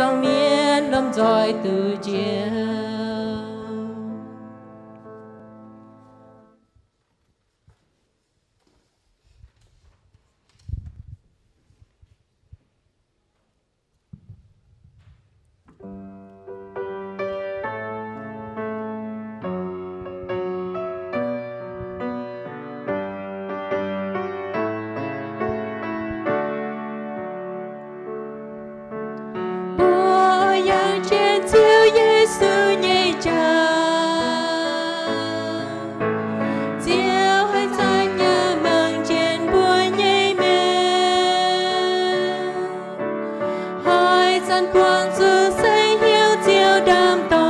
Baamh mienh lomh nzoih duqv njoux. Mbuo yangh jienv Ziouv Yesu nyei jauv. Ziouv haih zanc yaac mangc jienv mbuo nyei maengc. Haih zanc buangh zuqc seix hnyouv Ziouv ndaam-dorngh,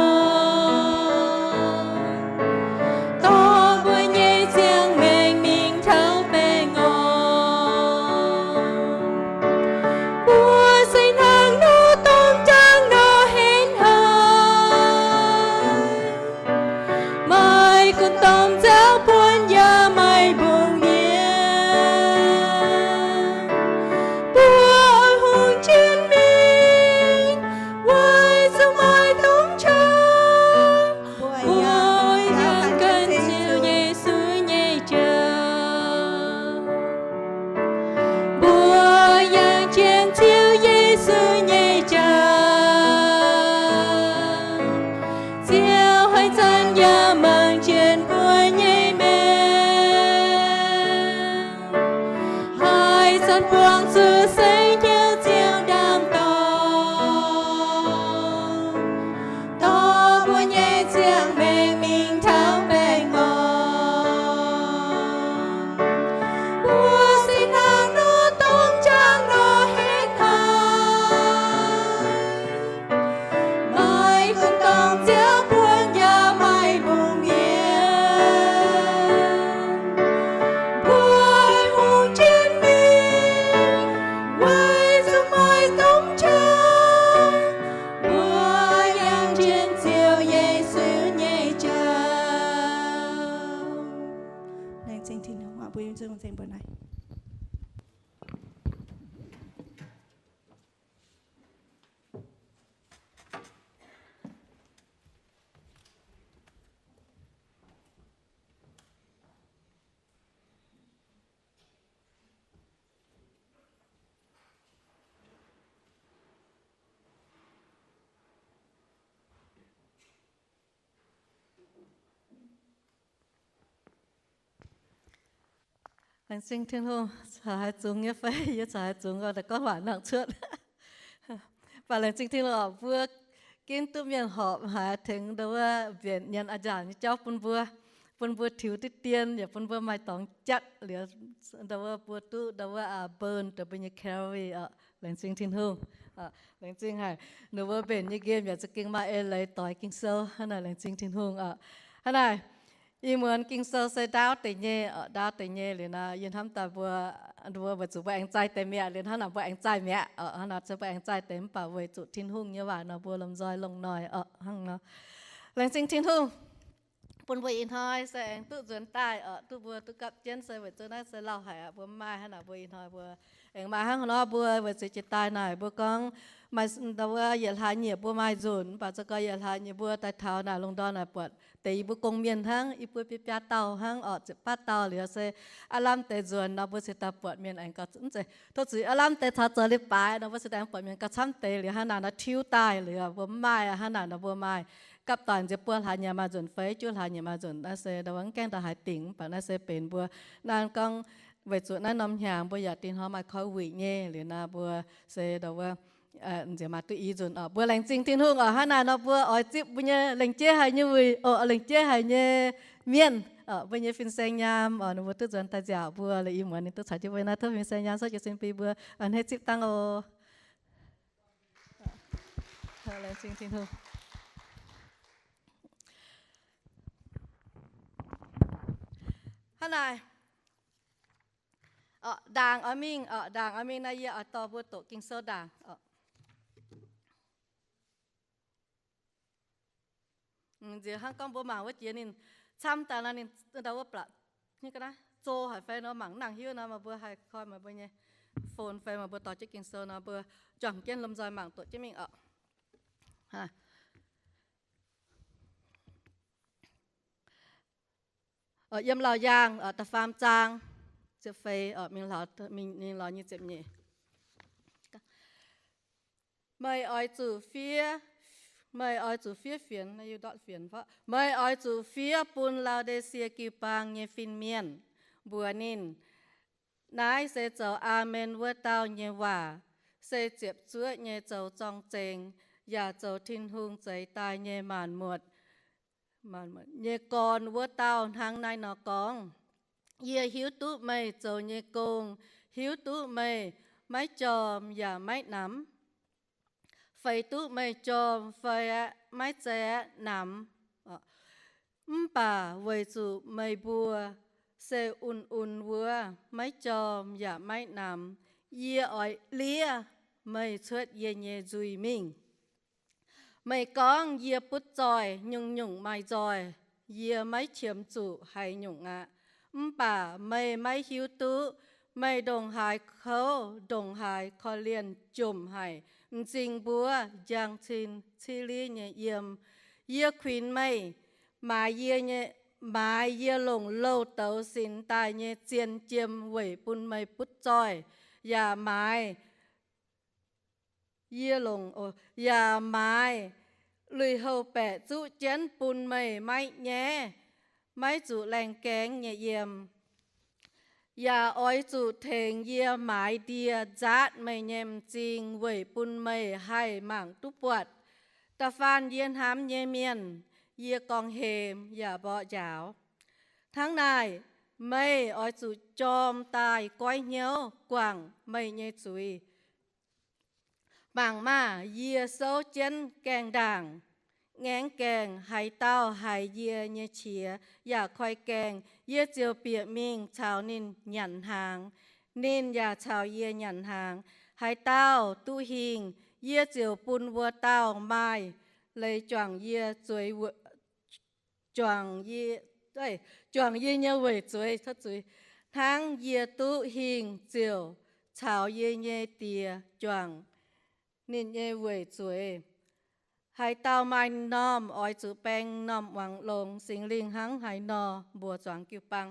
dorh mbuo nyei ziangh maengc mingh taux baengh orn. Mbuo se hnangv nor domh jangv nor henv haic. Maaih gunv domh nziaaux buonc yaac maaih mbungh mienh. Mbuo oix hungx jienv mingh, weic zuqc maaih dongh qangx mbuo yangh gan Ziouv Yesu nyei jauv. Mbuo yangh jienv Ziouv Yesu nyei jauv. Ziouv haih zanc yaac mangc jienv mbuo nyei maengc. Haih zanc buangh zuqc seix hnyouv Ziouv ndaam-dorngh, dorh mbuo nyei ziangh maengc mingh taux baengh orn. Mbuo se hnangv nor domh jangv nor henv haic. Maaih gunv domh nziaaux buonc yaac maaih mbungh mienh. Mbuo hungx jienv mingh, weic zuqc maaih dongh qangx mbuo yangh jienv Ziouv Yesu nyei jauv. Laengz zingh Tin-Hungh, mbuo yiem Ziouv ceng mbuo naaiv. Laengz zingh Tin-Hungh. Caux haaix zungx nyei fai? Yie caux haaix zungx gorngv waac nangc cuotv. Mv baac laengz zingh Tin-Hungh oc, mbuo ginv duqv mienh horpc haiz tengx ndau wuov mbienc nyanc a'nziaauc nyei jauv bun mbuo, bun mbuo tiux diqv dien, yaac bun mbuo maaih dorngx jatv liuz, ndau wuov mbuo duqv ndau wuov, aa, burn deix mbuo nyei calorie oc. Laengz zingh Tin-Hungh. Laengz zingh haic. Ninh mbuo mbenc nyei nqemh yaac za'gengh maaih eix leiz doix Ging-Sou. Hnangv naaic laengz zingh Tin-Hungh oc. Hnangv naaic, ih muonz Ging-Sou se ndaauv deix nyei oc, ndaauv deix nyei liuz nor, yie hnamv daaih mbuo, mbuo weic zuqc mbuo aengx zaih deix mi'aqv liuz, hnangv naaic mbuo aengx zaih mi'aqv oc. Hnangv naaic se mbuo aengx zaih deix mv baac weic zuqc Tin-Hungh nyei waac nor mbuo lomh nzoih longc noic oc. Hnangv nor, laengz zingh Tin-Hungh bun mbuo ih hnoi se aengx duqv nzuonx daaih oc, duqv mbuo duqv gapv jienv se weic zuqc naaiv se lauh haic aqv, mbuo mv maaih hnangv naaic, mbuo ih hnoi mbuo aengx maaih hnangv nor, mbuo weic zuqc jiex daaih naaic mbuo gorngv maaih ndau wuov yietc hlaax nyieqc mbuo maaih nzunc, mv baac za'gengh yietc hlaax nyieqc mbuo daaih taux naaic lungh ndorm naaic buatc deix yie mbuo gong mienh hnangv, yie mbuo biaa biaa dauh hnangv oc, ziepc baav dauh liuz se aav lamh deix nzuonx nor mbuo cingx daaih buatc mienh aengx gauh, mv zeiz, tov zuiz, aav lamh deix taux zoux leiz-baaix nor mbuo cingx daaih buatc mienh gauh camv deix liuz hnangv naaic nor tiuv daaih liuz mbuo mv maaih hnangv naaic nor mbuo maaih gapv doic nziex buo hlaax nyieqc maaih nzunc fai juov hlaax nyieqc maaih nzunc. Naaiv se ndau wuov mv gaengh ndau haaix dingc, mv baac naaiv se benx mbuo naaiv gorngv weic zuqc naaiv norm hnyangx mbuo yaac dingh hnoi maaih koi wuic nyei liuz nor mbuo se ndau wuov nziex maaih duqv i nzunc oc. Mbuo laengz zingh Tin-Hungh oc. Hnangv naaic nor mbuo oix zipv mbuo nyei lengc jeiv haic nyei wuic oc, lengc jeiv haic nyei mienh oc, mbuo nyei fin-saeng nyaam oc, ninh mbuo duqv nzuonx daaih nziaauc mbuo. La'ih muonz ninh duqv caux jienv mbuo naaiv tov fin-saeng nyaam, sov jiez sin bun mbuo a'hneiv zipv dangh oc. Laengz zingh Tin-Hungh. Hnangv naaic, ndaangc oix mingh oc, ndaangc oix mingh naaiv yie oix dorh mbuo doqc Ging-Sou ndaangc oc. Nziex hnangv gorngv mbuo mangc wuov jiex ninh camv daaih nor ninh ndau wuov blatc, nyei ga'naaiv zoh haic fai nor mangc mv nangc hiuv nor, meih mbuo haih koi meih mbuo nyei phone fai meih mbuo dorh jienv Ging-Sou nor mbuo juangc jienv lomh nzoih mangc doqc jienv mingh oc. Yiem Laauc Yaangh da'faam zaang, ziepc feix, mingh lorz nyic ziepc nyeic. Meih oix zuqc fiev, meih oix zuqc fiev fienx, meih oix zuqc fiev bun Lau^nde^sie jiu-baang nyei fin-mienh, mbuox ninh, naaiv se zoux Aamen wuov dauh nyei waac, se ziepc zuoqv nyei zoux zorng-zengx, yaac zoux Tin-Hungh zeix daaih nyei maanc muotc nyei gorn wuov dauh hnangv naaiv nor gorngv. Yie hiuv duqv meih zoux nyei gong, hiuv duqv meih maiv jorm yaac maiv namx, feix duqv meih jorm fai maiv zeiz namx. Mv baac weic zuqc meih mbuo se un-un wuov, maiv jorm yaac maiv namx, yie oix liev meih cuotv yie nyei nzuih mingh. Meih gorngv, yie butv zoih, nyungc-nyungc maaih nzoih, yie maiv qiemx zuqc haaix nyungc aqv. Mv baac meih maiv hiuv duqv. Meih ndongc haaix kouv, ndongc haaix korv-lienh jomc haic, m'zing mbuov, njang cin, civ liv nyei yiem. Yie kuinx meih, maaiz yie, maaiz yie longc louh douz sinx daaih nyei zien jiem weic bun meih butv zoih, yaac maaiz yie longc, yaac maaiz lui-houx-baeqc zuqv jienv bun meih maiv nyaiv, maiv zuqc laengh gaengv nyei yiem. Yaac oix zuqc tengx yie maaiz ndie nzaatv meih nyei m'zing weic bun meih haih mangc duqv buatc. Da'faanh yie hnamv nyei mienh, yie gorngv-hemx yaac mborqv njaaux. Hnangv naaic, meih oix zuqc jorm daaih goiv hnyouv guangc meih nyei zuiz. Mangc maah! Yie souv jienv gaengh ndaangc, ngaengv gaengh. Haaix dauh haiz yie nyei qiex yaac koi gaengh, yie ziouc bieqc mingh caux ninh nyanc hnaangx, ninh yaac caux yie nyanc hnaangx. Haaix dauh duqv hingh, yie ziouc bun wuov dauh maaih leiz juangc yie zueiz, juangc yie nyei weic zueiz, hnangv yie duqv hingh ziouc caux yie nyei Diex juangc ninh nyei weic zueiz. Haaix dauh maaih m'normh oix zuqc baeng m'normh muangx longx, Singx Lingh hnangv haaix nor mbuox zuangx jiu-baang.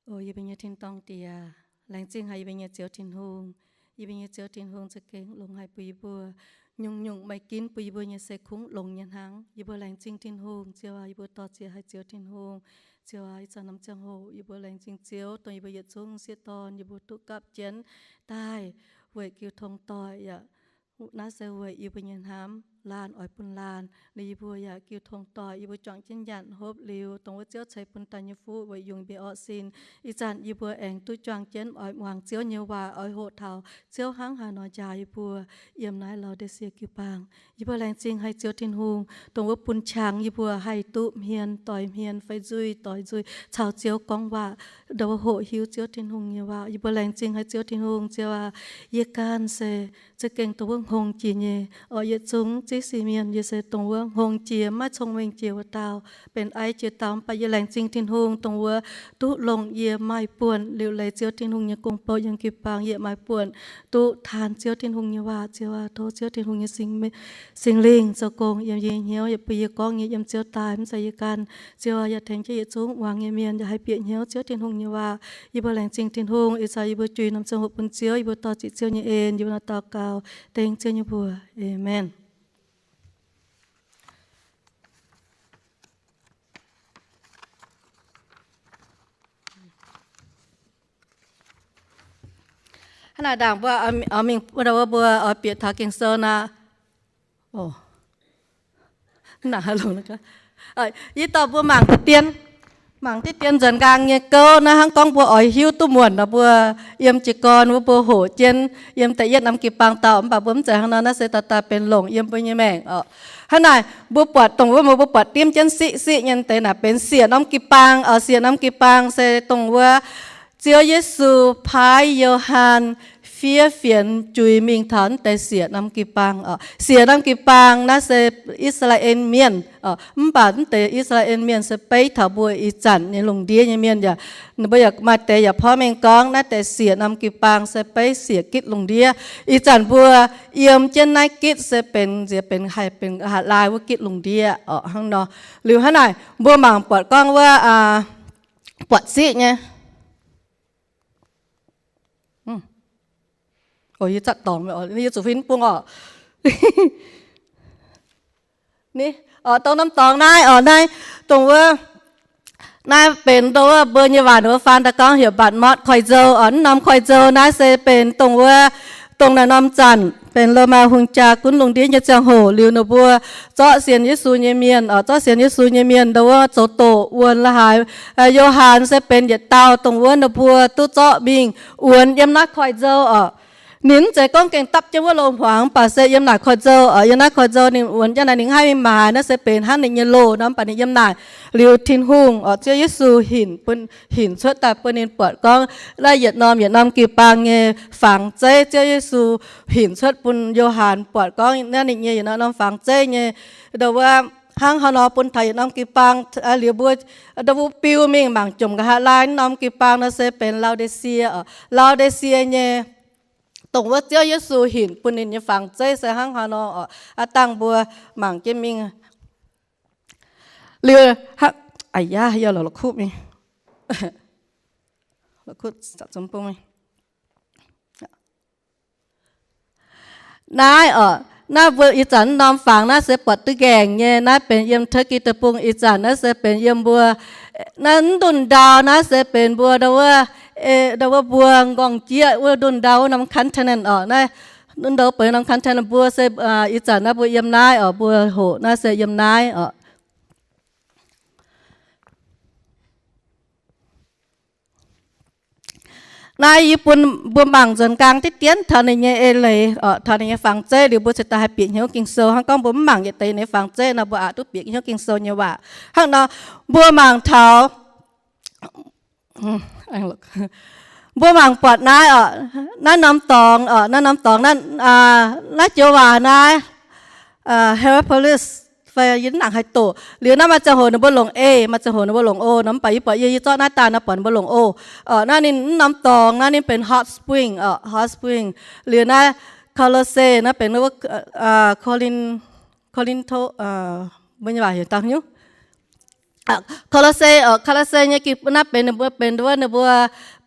O yie mbuo nyei tin-dorngh Diex, laengz zingh haic yie mbuo nyei Ziouv Tin-Hungh. Yie mbuo nyei Ziouv Tin-Hungh za'gengh longx haic bun yie mbuo nyungc-nyungc maaih ginv bun yie mbuo nyei se kungx longx nyei hnangv. Yie mbuo laengz zingh Tin-Hungh, Ziouv aac, yie mbuo dor-ziec haic Ziouv Tin-Hungh. Ziouv aac, ih zanc norm ziangh hoc yie mbuo laengz zingh Ziouv dongh yie mbuo yietc zungv m'sieqv dorn yie mbuo duqv gapv jienv daaih weic jiu tong doic yaac naaiv se weic yie mbuo nyei hnamv laanh oix bun laanh. Liuz yie mbuo yaac jiu tong doic yie mbuo juangc jienv nyanc hopv liuz dongh wuov Ziouv ceix bun daaih nyei fuqv weic yungz mbuo orqv sin. Ih zanc yie mbuo aengx duqv juangc jienv oix muangx Ziouv nyei waac, oix hoqc taux Ziouv hnangv haaix nor njaaux yie mbuo yiem naaiv Laodicea jiu-baang. Yie mbuo laengz zingh haic Ziouv Tin-Hungh dongh wuov bun qangx yie mbuo haih duqv hmien doix hmien fai nzuih doix nzuih caux Ziouv gorngv waac, ndau wuov hoqc hiuv Ziouv Tin-Hungh nyei waac. Yie mbuo laengz zingh haic Ziouv Tin-Hungh. Ziouv aac, yie ganh se za'gengh dongh wuov hngongx jiex nyei oc. Yietc zungv ziex sieqv mienh yie se dongh wuov hngongx jiex maiv cong-mengh jiex wuov dauh, benx aiv jiex dauh. Mv baac yie laengz zingh Tin-Hungh dongh wuov duqv longc yie maaih buonc liuc leiz Ziouv Tin-Hungh nyei gong-bou yiem jiu-baang. Yie maaih buonc duqv taan Ziouv Tin-Hungh nyei waac. Ziouv aac, tov Ziouv Tin-Hungh nyei Singx Lingh zoux gong yiem yie nyei hnyouv, yaac bun yie gorngv nyei yiem Ziouv daaih, mv zeiz yie ganh. Ziouv aac, yaac tengx jienv yietc zungv muangx nyei mienh yaac haih bieqc hnyouv Ziouv Tin-Hungh nyei waac. Yie mbuo laengz zingh Tin-Hungh. Ih zanc yie mbuo juix norm ziangh hoc bun Ziouv, yie mbuo dor-ziec Ziouv nyei en, yie mbuo nor daux gaux dengv Ziouv nyei mbuox. Aamen. Hnangv naaic ndaangc mbuo oix mingh, mbuo oix bieqc taux Ging-Sou nor, yie dorh mbuo mangc diqv dien, mangc diqv dien nzuonx nqaang nyei gouv naaiv, hnangv gorngv mbuo oix hiuv duqv muonc nor, mbuo yiem jiez gorn wuov mbuo hoqc jienv yiem da'yietv norm jiu-baang dauh, mv baac mbuo mv zeiz hnangv nor. Naaiv se daaih daaih benx longc yiem mbuo nyei maengc oc. Hnangv naaic mbuo buatc dongh wuov, mbuo buatc dimv jienv siqv siqv nyei deix naaic benx siec norm jiu-baang oc. Siec norm jiu-baang se dongh wuov Ziouv Yesu paaiv Yo^han fiev fienx juix mingh taux naaiv deix siec norm jiu-baang oc. Siec norm jiu-baang naaiv se I^saa^laa^en Mienh oc. Mv baac naaiv deix I^saa^laa^en Mienh se beiv taux mbuo ih zanc nyei lungh ndiev nyei mienh yaac, mbuo yaac maaih deix yaac porv mengh gorngv naaiv deix siec norm jiu-baang se beiv siec gitv lungh ndiev. Ih zanc mbuo yiem jienv naaiv gitv se benx nziex benx haih benx hatc laai wuov gitv lungh ndiev oc hnangv nor. Liuz hnangv naaic mbuo mangc buatc gorngv wuov buatc siqv nyei yie zuqc fih bung oc. Dongh norm dorngx naaiv oc, naaiv dongh wuov, naaiv benx dongh wuov mbuo nyei waac wuov faan daaih gorngv heuc Mba'mortv Koiv-Nzou oc. Naaiv norm koiv-nzou naaiv se benx dongh wuov, dongh naaiv norm zanc benx Lomaa hungh jaa gunv lungh ndiev nyei ziangh hoc liuz ninh mbuo zorqv sienx Yesu nyei mienh oc, zorqv sienx Yesu nyei mienh dongh wuov zoux doqc wuonx la'haaix. Yo^han se benx yietc dauh dongh wuov ninh mbuo duqv zorqv mingh wuonx yiem naaiv koiv-nzou oc. Ninh mv zeiz gorngv gengh dapv jienv wuov loz-hmuangx, mv baac se yiem naaic koiv-nzou oc. Yiem naaiv koiv-nzou ninh wuonx jienv naaic, ninh haih mingh maaiz naaiv se benx hnangv ninh nyei loh nor, mv baac ninh yiem naaic. Liuz Tin-Hungh oc, Ziouv Yesu hinc, hinc cuotv daaih bun ninh buatc gorngv naaiv yietc norm yietc norm jiu-baang nyei fangx zeiv. Ziouv Yesu hinc cuotv bun Yo^han buatc gorngv naaiv ninh nyei yietc norm norm fangx zeiv nyei ndau wuov hnangv haaix nor bun taux yietc norm jiu-baang. Liuz mbuo ndau wuov biu mingh mangc jomc nqa'haav laai norm jiu-baang nor se benx Lao^nde^sie oc. Lao^nde^sie nyei dongh wuov Ziouv Yesu hinc bun ninh nyei fangx zeiv se hnangv haaix nor oc. Aav dangh mbuo mangc jienv mingh. Liuz, aa, yaac la'kuqv mingh. Naaiv oc, naaiv mbuo ih zanc norm fangx naaiv se buatc duqv nqaengc nyei. Naaiv benx yiem Turkey deic-bung. Ih zanc naaiv se benx yiem mbuo, naaiv mv ndunh ndau naaiv se benx mbuo ndau wuov, ndau wuov mbuo nqorngv jieqv wuov ndunh ndau wuov norm continent oc. Naaiv ndau benx norm continent mbuo se, ih zanc naaiv mbuo yiem naaiv oc, mbuo hoqc naaiv se yiem naaiv oc. Naaiv yie bun mbuo mangc nzuonx nqaang diqv dienv taux ninh nyei eix leiz oc, taux ninh nyei fangx zeiv liuz mbuo cingx daaih haih bieqc hnyouv Ging-Sou. Hnangv gorngv mbuo mv mangc yietc deix ninh nyei fangx zeiv nor, mbuo aqc duqv bieqc hnyouv Ging-Sou nyei waac. Hnangv nor, mbuo mangc taux, mbuo mangc buatc naaiv oc, naaiv norm dorngx oc, naaiv norm dorngx, naaiv joux waac naaiv Hierapolis, fai yie mv nangc haih doqc. Liuz naaiv maaih ziangh hoc ninh mbuo longc A, maaih ziangh hoc ninh mbuo longc O nor, mv baac yie buatc yie, yie zorqv naaiv daaih nor buatc ninh mbuo longc O. Naaiv ninh mv norm dorngx naaiv ninh benx hot spring oc, hot spring. Liuz naaiv Kolose naaiv benx wuov, Kolin, Kolinto, mbuo nyei waac heuc dangh nyuv. Kolose oc, Kolose nyei gih naaiv benx ninh mbuo benx wuov, ninh mbuo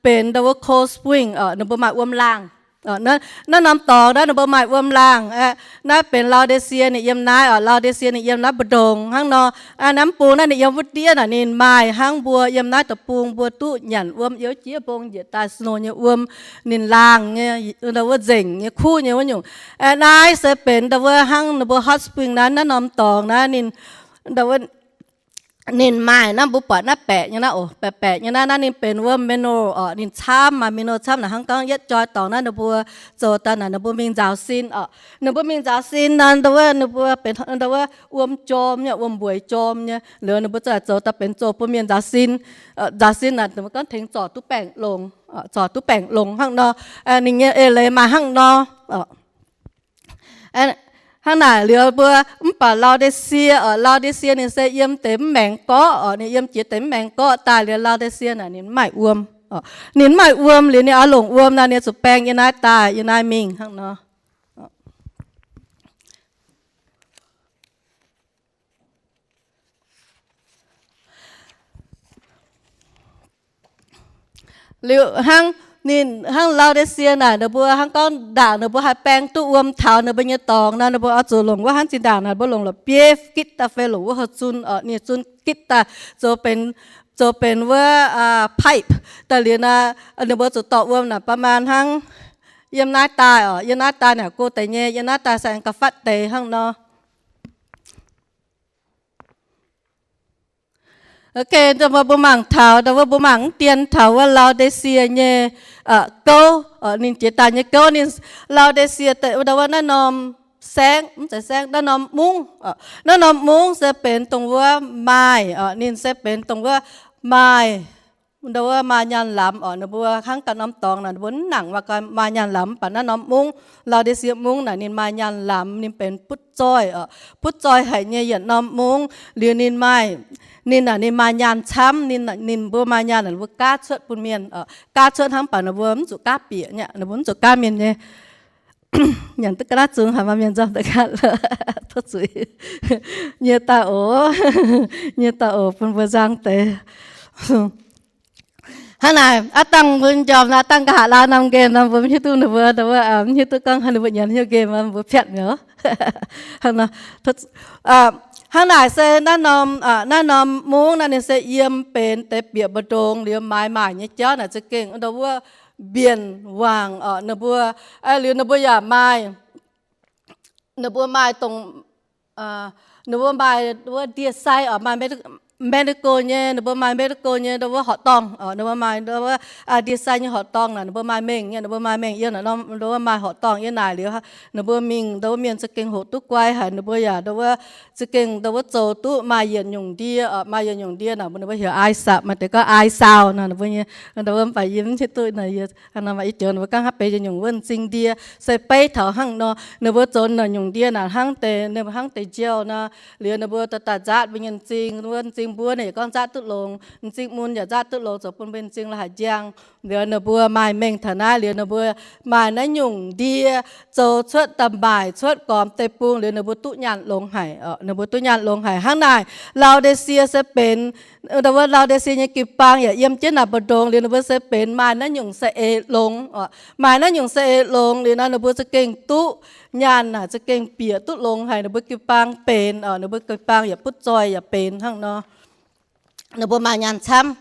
benx ndau wuov cold spring oc, ninh mbuo maaih wuom laangh. Naaiv norm dorngx naaiv ninh mbuo maaih wuom laangh aqv. Naaiv benx Lao^nde^sie ninh yiem naaiv oc, Lao^nde^sie ninh yiem naaiv mbu'ndongx hnangv nor. Naaiv mv bung naaiv ninh yiem wuov ndiev naaic ninh maaih hnangv mbuo yiem naaiv deic-bung mbuo duqv nyanc wuom youv jiex mbong njiec daaih snow nyei wuom, ninh laangh nyei, ndau wuov nzengc nyei kuv nyei wuov nyungc. Naaiv se benx ndau wuov hnangv ninh mbuo hot spring naaiv, naaiv norm dorngx naaiv ninh, ndau wuov ninh maaih naaiv mbuo buatc naaiv baeqc nyei naaiv oc, baeqc baeqc nyei naaiv, naaiv ninh benx wuov mineral oc, ninh camv, maaih mineral camv naaic. Hnangv gorngv yietv joi dorngx naaiv ninh mbuo zoux daaih naaic ninh mbuo mingh nzaaux sin oc. Ninh mbuo mingh nzaaux sin nor, ndau wuov ninh mbuo benx ndau wuov wuom jorm nyei, wuom mbueix jorm nyei. Liuz ninh mbuo zoux daaih benx zoux bun mienh nzaaux sin, nzaaux sin naaic ninh mbuo gorngv tengx zorc duqv baengc longx, zorc duqv baengc longx hnangv nor. Ninh nyei eix leiz maaih hnangv nor. Hnangv naaic liuz mbuo, mv baac Lao^nde^sie oc, Lao^nde^sie ninh se yiem deix mv maengx gorqv oc, ninh yiem jiex deix mv maengx gorqv daaih liuz Lao^nde^sie naaic ninh mv maaih wuom. Ninh mv maaih wuom liuz ninh oix longc wuom nor, ninh zuqc baeng yiem naaiv daaih, yiem naaiv mingh hnangv nor. Liuz hnangv ninh, hnangv Lao^nde^sie naaic ninh mbuo hnangv gorngv ndaangc ninh mbuo haih baeng duqv wuom taux ninh mbuo nyei dorngx nor, ninh mbuo oix zuqc longc wuov hnangv zinh ndaangc naaic, ninh mbuo longc la'bieiv gitv daaih fai longc wuov houh zun oc, ninh zun gitv daaih zoux benx, zoux benx wuov pipe daaih liuz naaic, ninh mbuo zuqc dorh wuom naaic ประมาณ hnangv yiem naaiv daaih oc, yiem naaiv daaih naaic go deix nyei, yiem naaiv daaih se aengx ga'fatv deix hnangv nor. Ok, mbuo mangc taux, ndau wuov mbuo mangc mv dien taux wuov Lao^nde^sie nyei gouv, ninh jiex daaih nyei gouv, ninh Lao^nde^sie, ndau wuov naaiv norm saengv, mv zeiz saengv, naaiv norm mungv, naaiv norm mungv se benx dongh wuov maaih, ninh se benx dongh wuov maaih ndau wuov maaih nyaanh lamz oc. Ninh mbuo hnangv ganh norm dorngx naaic, ninh mbuo mv nangc maaih nyaanh lamz. Mv baac naaiv norm mungv, Lao^nde^sie Mungv naaic, ninh maaih nyaanh lamz, ninh benx butv zoih oc. Butv zoih haic nyei yietc norm mungv. Liuz ninh maaih, ninh naaic ninh maaih nyaanh camv. Ninh, ninh mbuo maaih nyaanh naaic, ninh mbuo gaav cuotv bun mienh oc. Gaav cuotv hnangv, mv baac ninh mbuo mv zuqc gaav bieqc nyei, ninh mbuo mv zuqc gaav mienh nyei. Nyanc duqv ga'naaiv zungx haic, maaih mienh nzormc daaih ganh tov zuiz. Nyie dauh oc, nyie dauh oc, bun mbuo nzang deix. Hnangv naaic, aav dangh mbuo njormh naaic, aav dangh nqa'haav laai norm nqemh nor, mbuo mv hiuv duqv ninh mbuo, mv hiuv duqv gorngv ninh mbuo nyanc hnyouv nqemh, mbuo piatv mi'aqv. Hnangv naaic se naaiv norm, naaiv norm mungv naaiv ninh se yiem benx deix bieqc mbu'ndongx liuz maaiz maaic nyei jauv naaic za'gengh ndau wuov mbienc wangc oc. Ninh mbuo, liuz ninh mbuo yaac maaih, ninh mbuo maaih dongh, ninh mbuo maaih wuov ndie-sai oc, maaih medical nyei, ninh mbuo maaih medical nyei ndau wuov horqc dorngh oc. Ninh mbuo maaih ndau wuov ndie-sai nyei horqc dorngh naaic, ninh mbuo maaih mengh nyei, ninh mbuo maaih mengh yiem naaic norm, ndau wuov maaih horqc dorngh yiem naaic liuz, ninh mbuo mingh ndau wuov mienh za'gengh hoqc duqv guai haic. Ninh mbuo yaac ndau wuov za'gengh ndau wuov zoux duqv maaih yietc nyungc ndie oc. Maaih yietc nyungc ndie naaic, ninh mbuo heuc eye sap, maaih deix gorngv eye sound nor, ninh mbuo nyei ndau wuov, mv baac yie mv hiuv duqv naaic, yie maaih i joux ninh mbuo gorngv hnangv benx yietc nyungc wuov m'zing ndie, se beiv taux hnangv nor. Ninh mbuo zoux naaic nyungc ndie naaic hnangv deix, ninh mbuo hnangv deix njiou nor. Liuz ninh mbuo daaih daaih nzaatv mbuo nyei m'zing, wuov m'zing mbuov ninh yaac gorngv nzaatv duqv longx, m'zing mun yaac nzaatv duqv longx, zoux bun mbuo nyei m'zing la'haic njang. Liuz ninh mbuo maaih mengh taux naaiv, liuz ninh mbuo maaih naaiv nyungc ndie zoux cuotv da'maaic cuotv gormx deic-bung, liuz ninh mbuo duqv nyaanh longx haic oc. Ninh mbuo duqv nyaanh longx haic. Hnangv naaic, Lao^nde^sie se benx, ndau wuov Lao^nde^sie nyei jiu-baang yaac yiem jienv naaic mbu'ndongx, liuz ninh mbuo se benx maaih naaiv nyungc saeng-eix longx oc. Maaih naaiv nyungc saeng-eix longx liuz nor, ninh mbuo za'gengh duqv nyaanh naaic, za'gengh bieqc duqv longx haic. Ninh mbuo jiu-baang benx oc, ninh mbuo jiu-baang yaac butv zoih yaac benx hnangv nor. Ninh mbuo maaih nyaanh camv.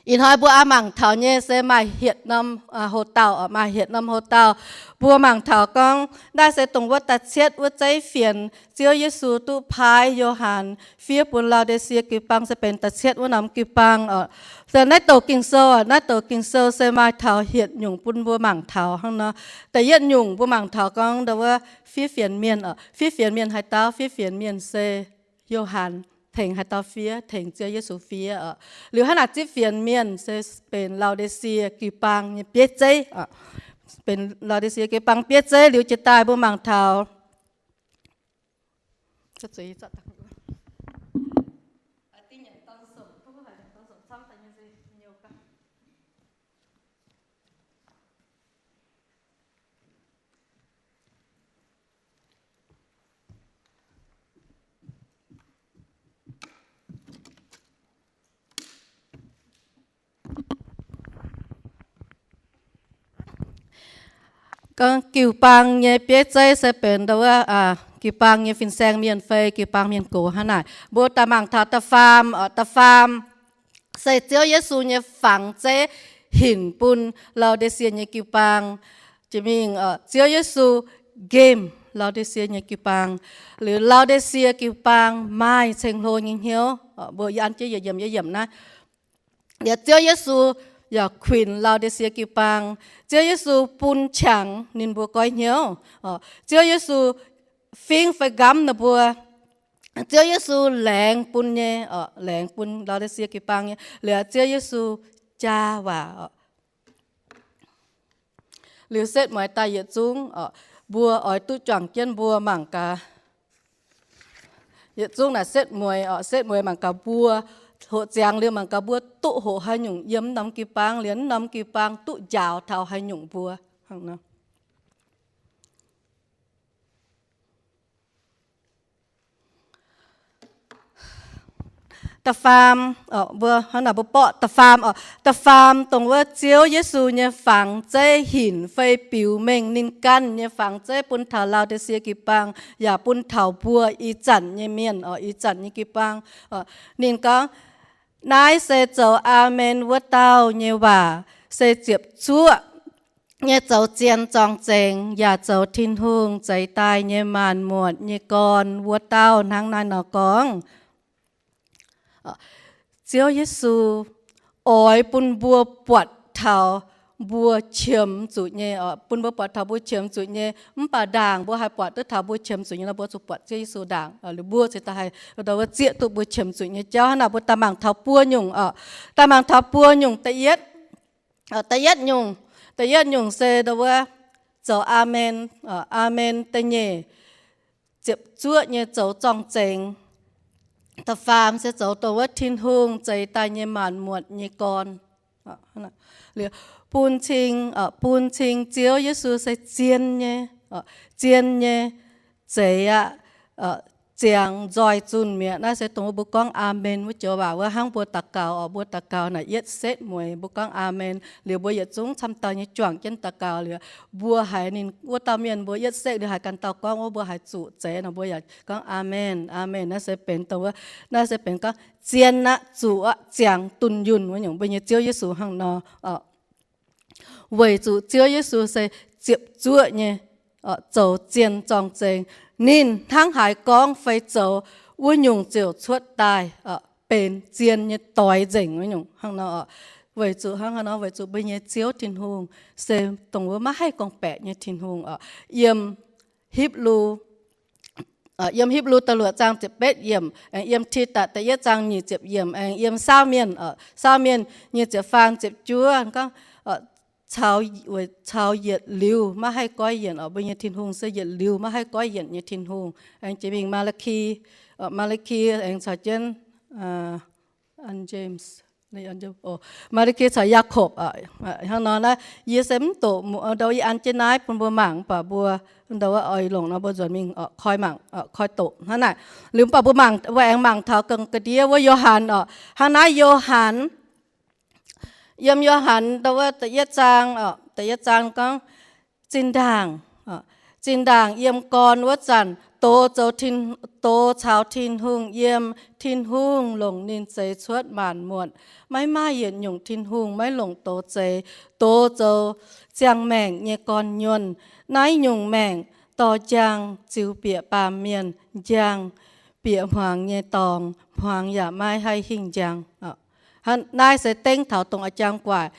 Ih hnoi mbuo aav mangc taux nyei se maaih hietc norm hoc-dauh oc, maaih hietc norm hoc-dauh. Mbuo mangc taux gorngv naaiv se dongh wuov da'cietv wuov zeiv fienx Ziouv Yesu duqv paaiv Yo^han fiev bun Lao^nde^sie jiu-baang, se benx da'cietv wuov norm jiu-baang oc. Se naaiv douc Ging-Sou oc, naaiv douc Ging-Sou se maaih taux hietc nyungc bun mbuo mangc taux hnangv nor. Da'yietv nyungc mbuo mangc taux gorngv ndau wuov fiev fienx mienh oc. Fiev fienx mienh haaix dauh? Fiev fienx mienh se Yo^han. Tengx haaix dauh fiev? Tengx Ziouv Yesu fiev oc. Liuz hnangv naaic zipv fienx mienh se benx Lao^nde^sie jiu-baang nyei bieiv zeiv oc. Benx Lao^nde^sie jiu-baang bieiv zeiv. Liuz jiex daaih mbuo mangc taux Gorngv jiu-baang nyei bieiv zeiv se benx ndau wuov jiu-baang nyei fin-saeng mienh fai jiu-baang mienh gox hnangv naaic. Mbuo daaih mangc taux da'faam oc. Da'faam se Ziouv Yesu nyei fangx zeiv hinc bun Lao^nde^sie nyei jiu-baang. Jiex mingh Ziouv Yesu nqemh Lao^nde^sie nyei jiu-baang, liuz Lao^nde^sie jiu-baang maaih ceng-hlo nyei hnyouv. Mbuo yie an jienv yietc yiemc yietc yiemc naaiv. Liuz Ziouv Yesu yaac kuinx Lao^nde^sie jiu-baang. Ziouv Yesu bun qangx ninh mbuo goiv hnyouv. Ziouv Yesu fingv fai nqamv ninh mbuo. Ziouv Yesu laengz bun nyei, laengz bun Lao^nde^sie jiu-baang nyei. Liuz Ziouv Yesu jaa waac. Liuz setv mueiz daaih yietc zungv, mbuo oix duqv juangc jienv mbuo mangc gaax. Yietc zungv naaic setv mueiz, setv mueiz mangc gaax mbuo hoqc ziangx liuz mangc gaax mbuo duqv hoqc haaix nyungc yiem norm jiu-baang, liuz norm jiu-baang duqv njaaux taux haaix nyungc mbuo. Da'faam, mbuo hnangv naaic mbuo borqv da'faam oc. Da'faam dongh wuov Ziouv Yesu nyei fangx zeiv hinc fei biux mengh ninh ganh nyei fangx zeiv bun taux Lao^nde^sie jiu-baang yaac bun taux mbuo ih zanc nyei mienh oc, ih zanc nyei jiu-baang. Ninh gorngv, naaiv se zoux aamen wuov dauh nyei waac, se ziepc zuoqv nyei zoux zien zorng-zengx yaac zoux Tin-Hungh zeix daaih nyei maanc muotc nyei gorn wuov dauh hnangv naaiv nor gorngv. Ziouv Yesu oix bun mbuo buatc taux mbuo qiemx zuqc nyei, bun mbuo buatc taux mbuo qiemx zuqc nyei. Mv baac ndaangc mbuo haih buatc duqv taux mbuo qiemx zuqc nyei nor, mbuo zuqc buatc Ziouv Yesu ndaangc. Liuz mbuo cingx daaih haih ndau wuov zieqv duqv mbuo qiemx zuqc nyei jauv. Hnangv naaic mbuo daaih mangc taux buo nyungc oc. Daaih mangc taux buo nyungc. Da'yietv, da'yietv nyungc, da'yietv nyungc se ndau wuov zoux aamen. Aamen. Da'nyeic, ziepc zuoqv nyei zoux zorng-zengx. Da'faam se zoux dongh wuov Tin-Hungh zeix daaih nyei maanc muotc nyei gorn. Bun cing, bun cing Ziouv Yesu se zien nyei, zien nyei, zeix aqv, ziangx nzoih zunh mi'aqv. Naaiv se dongh wuov mbuo gorngv aamen wuov joux waac wuov. Hnangv mbuo daux gaux oc, mbuo daux gaux naaic yietv setv mueiz mbuo gorngv aamen. Liuz mbuo yietc zungv camv dauh nyei juangc jienv daux gaux liuz, mbuo haiz ninh wuov dauh mienh mbuo yietv setv liuz haiz ganh dauh gorngv wuov, mbuo haiz zuqc zeix nor mbuo yaac gorngv aamen, aamen. Naaiv se benx dongh wuov, naaiv se benx gorngv zien aqv, zuqc aqv, ziangx dunh yunh wuov nyungc. Mbuo nyei Ziouv Yesu hnangv nor oc. Weic zuqc Ziouv Yesu se ziepc zuoqv nyei, zoux zien zorng-zengx. Ninh hnangv haaix gorngv fai zoux, wuov nyungc ziouc cuotv daaih, benx zien nyei doix nzengc wuov nyungc hnangv nor oc. Weic zuqc hnangv haaix nor? Weic zuqc mbuo nyei Ziouv Tin-Hungh se dongh wuov maiv haih gorngv-baeqc nyei Tin-Hungh oc. Yiem Hipv-lu, yiem Hipv-lu da'luoqc zaang ziepc betv yiemc, aengx yiem Tidatc da'yietv zaang nyic ziepc yiemc, aengx yiem Saauv Mienh, Saauv Mienh nyei ziepc faam ziepc juov gorngv, caux, weic caux yietc liuz maiv haih goiv yienc oc. Mbuo nyei Tin-Hungh se yietc liuz maiv haih goiv yienc nyei Tin-Hungh. Aengx jiex mingh Maa^li^ki, Maa^li^ki aengx caux jienv James, Maa^li^ki caux Yaakopv hnangv nor naaiv. Yie se mv doqc, ndau yie an jienv naaiv bun mbuo mangc, mv baac mbuo ndau wuov oix longc nor mbuo nzuonx mingh koi mangc, koi doqc hnangv naaic. Liuz mv baac mbuo mangc, mbuo aengx mangc taux ga'ndiev wuov Yo^han oc. Hnangv naaiv Yo^han, yiem Yo^han ndau wuov da'yietv zaang, da'yietv zaang gorngv, zinh ndaangc, zinh ndaangc yiem gorn wuov zanc, doz zoux, doz caux Tin-Hungh yiem, Tin-Hungh longc ninh zeix cuotv maanc muotc. Maiv maaih yietc nyungc Tin-Hungh maiv longc doz zeix. Doz zoux ziangh maengc nyei gorn-nyuonh. Naaiv nyungc maengc dorh njang ziux bieqc baamh mienh, njang bieqc hmuangx nyei dorngx, hmuangx yaac maiv haih hingh njang. Naaiv se dengv taux dongh a'jang gu'nguaaic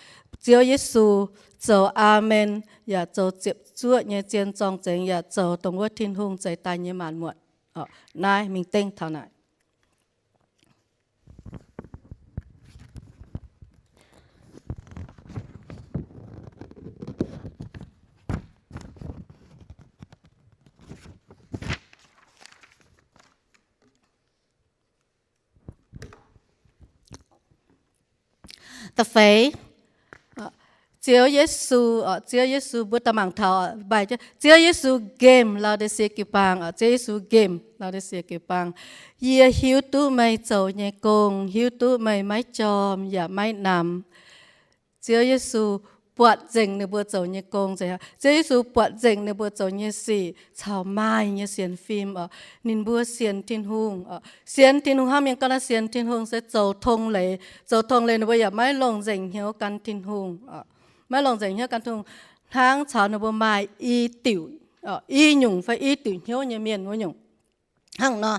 Ziouv Yesu zoux aamen, yaac zoux ziepc zuoqv nyei zien zorng-zengx, yaac zoux dongh wuov Tin-Hungh zeix daaih nyei maanc muotc. Naaiv mingh dengv taux naaic. Da'feix, Ziouv Yesu, Ziouv Yesu, mbuo daaih mangc taux, Ziouv Yesu nqemh Lau^di^sie jiu-baang, Ziouv Yesu nqemh Lau^di^sie jiu-baang, Yie hiuv duqv meih zoux nyei gong, hiuv duqv meih maiv jorm yaac maiv namx. Ziouv Yesu buatc nzengc ninh mbuo zoux nyei gong. Ziouv Yesu buatc nzengc ninh mbuo zoux nyei sic caux maaih nyei sienx fim oc. Ninh mbuo sienx Tin-Hungh oc. Sienx Tin-Hungh hnangv mienh gorngv naaiv sienx Tin-Hungh se zoux tong leiz. Zoux tong leiz ninh mbuo yaac maiv longc nzengc hnyouv gan Tin-Hungh. Maiv longc nzengc hnyouv gan Tin-Hungh. Hnangv caux ninh mbuo maaih i diuc, i nyungc fai i diuc hnyouv nyei mienh wuov nyungc. Hnangv nor,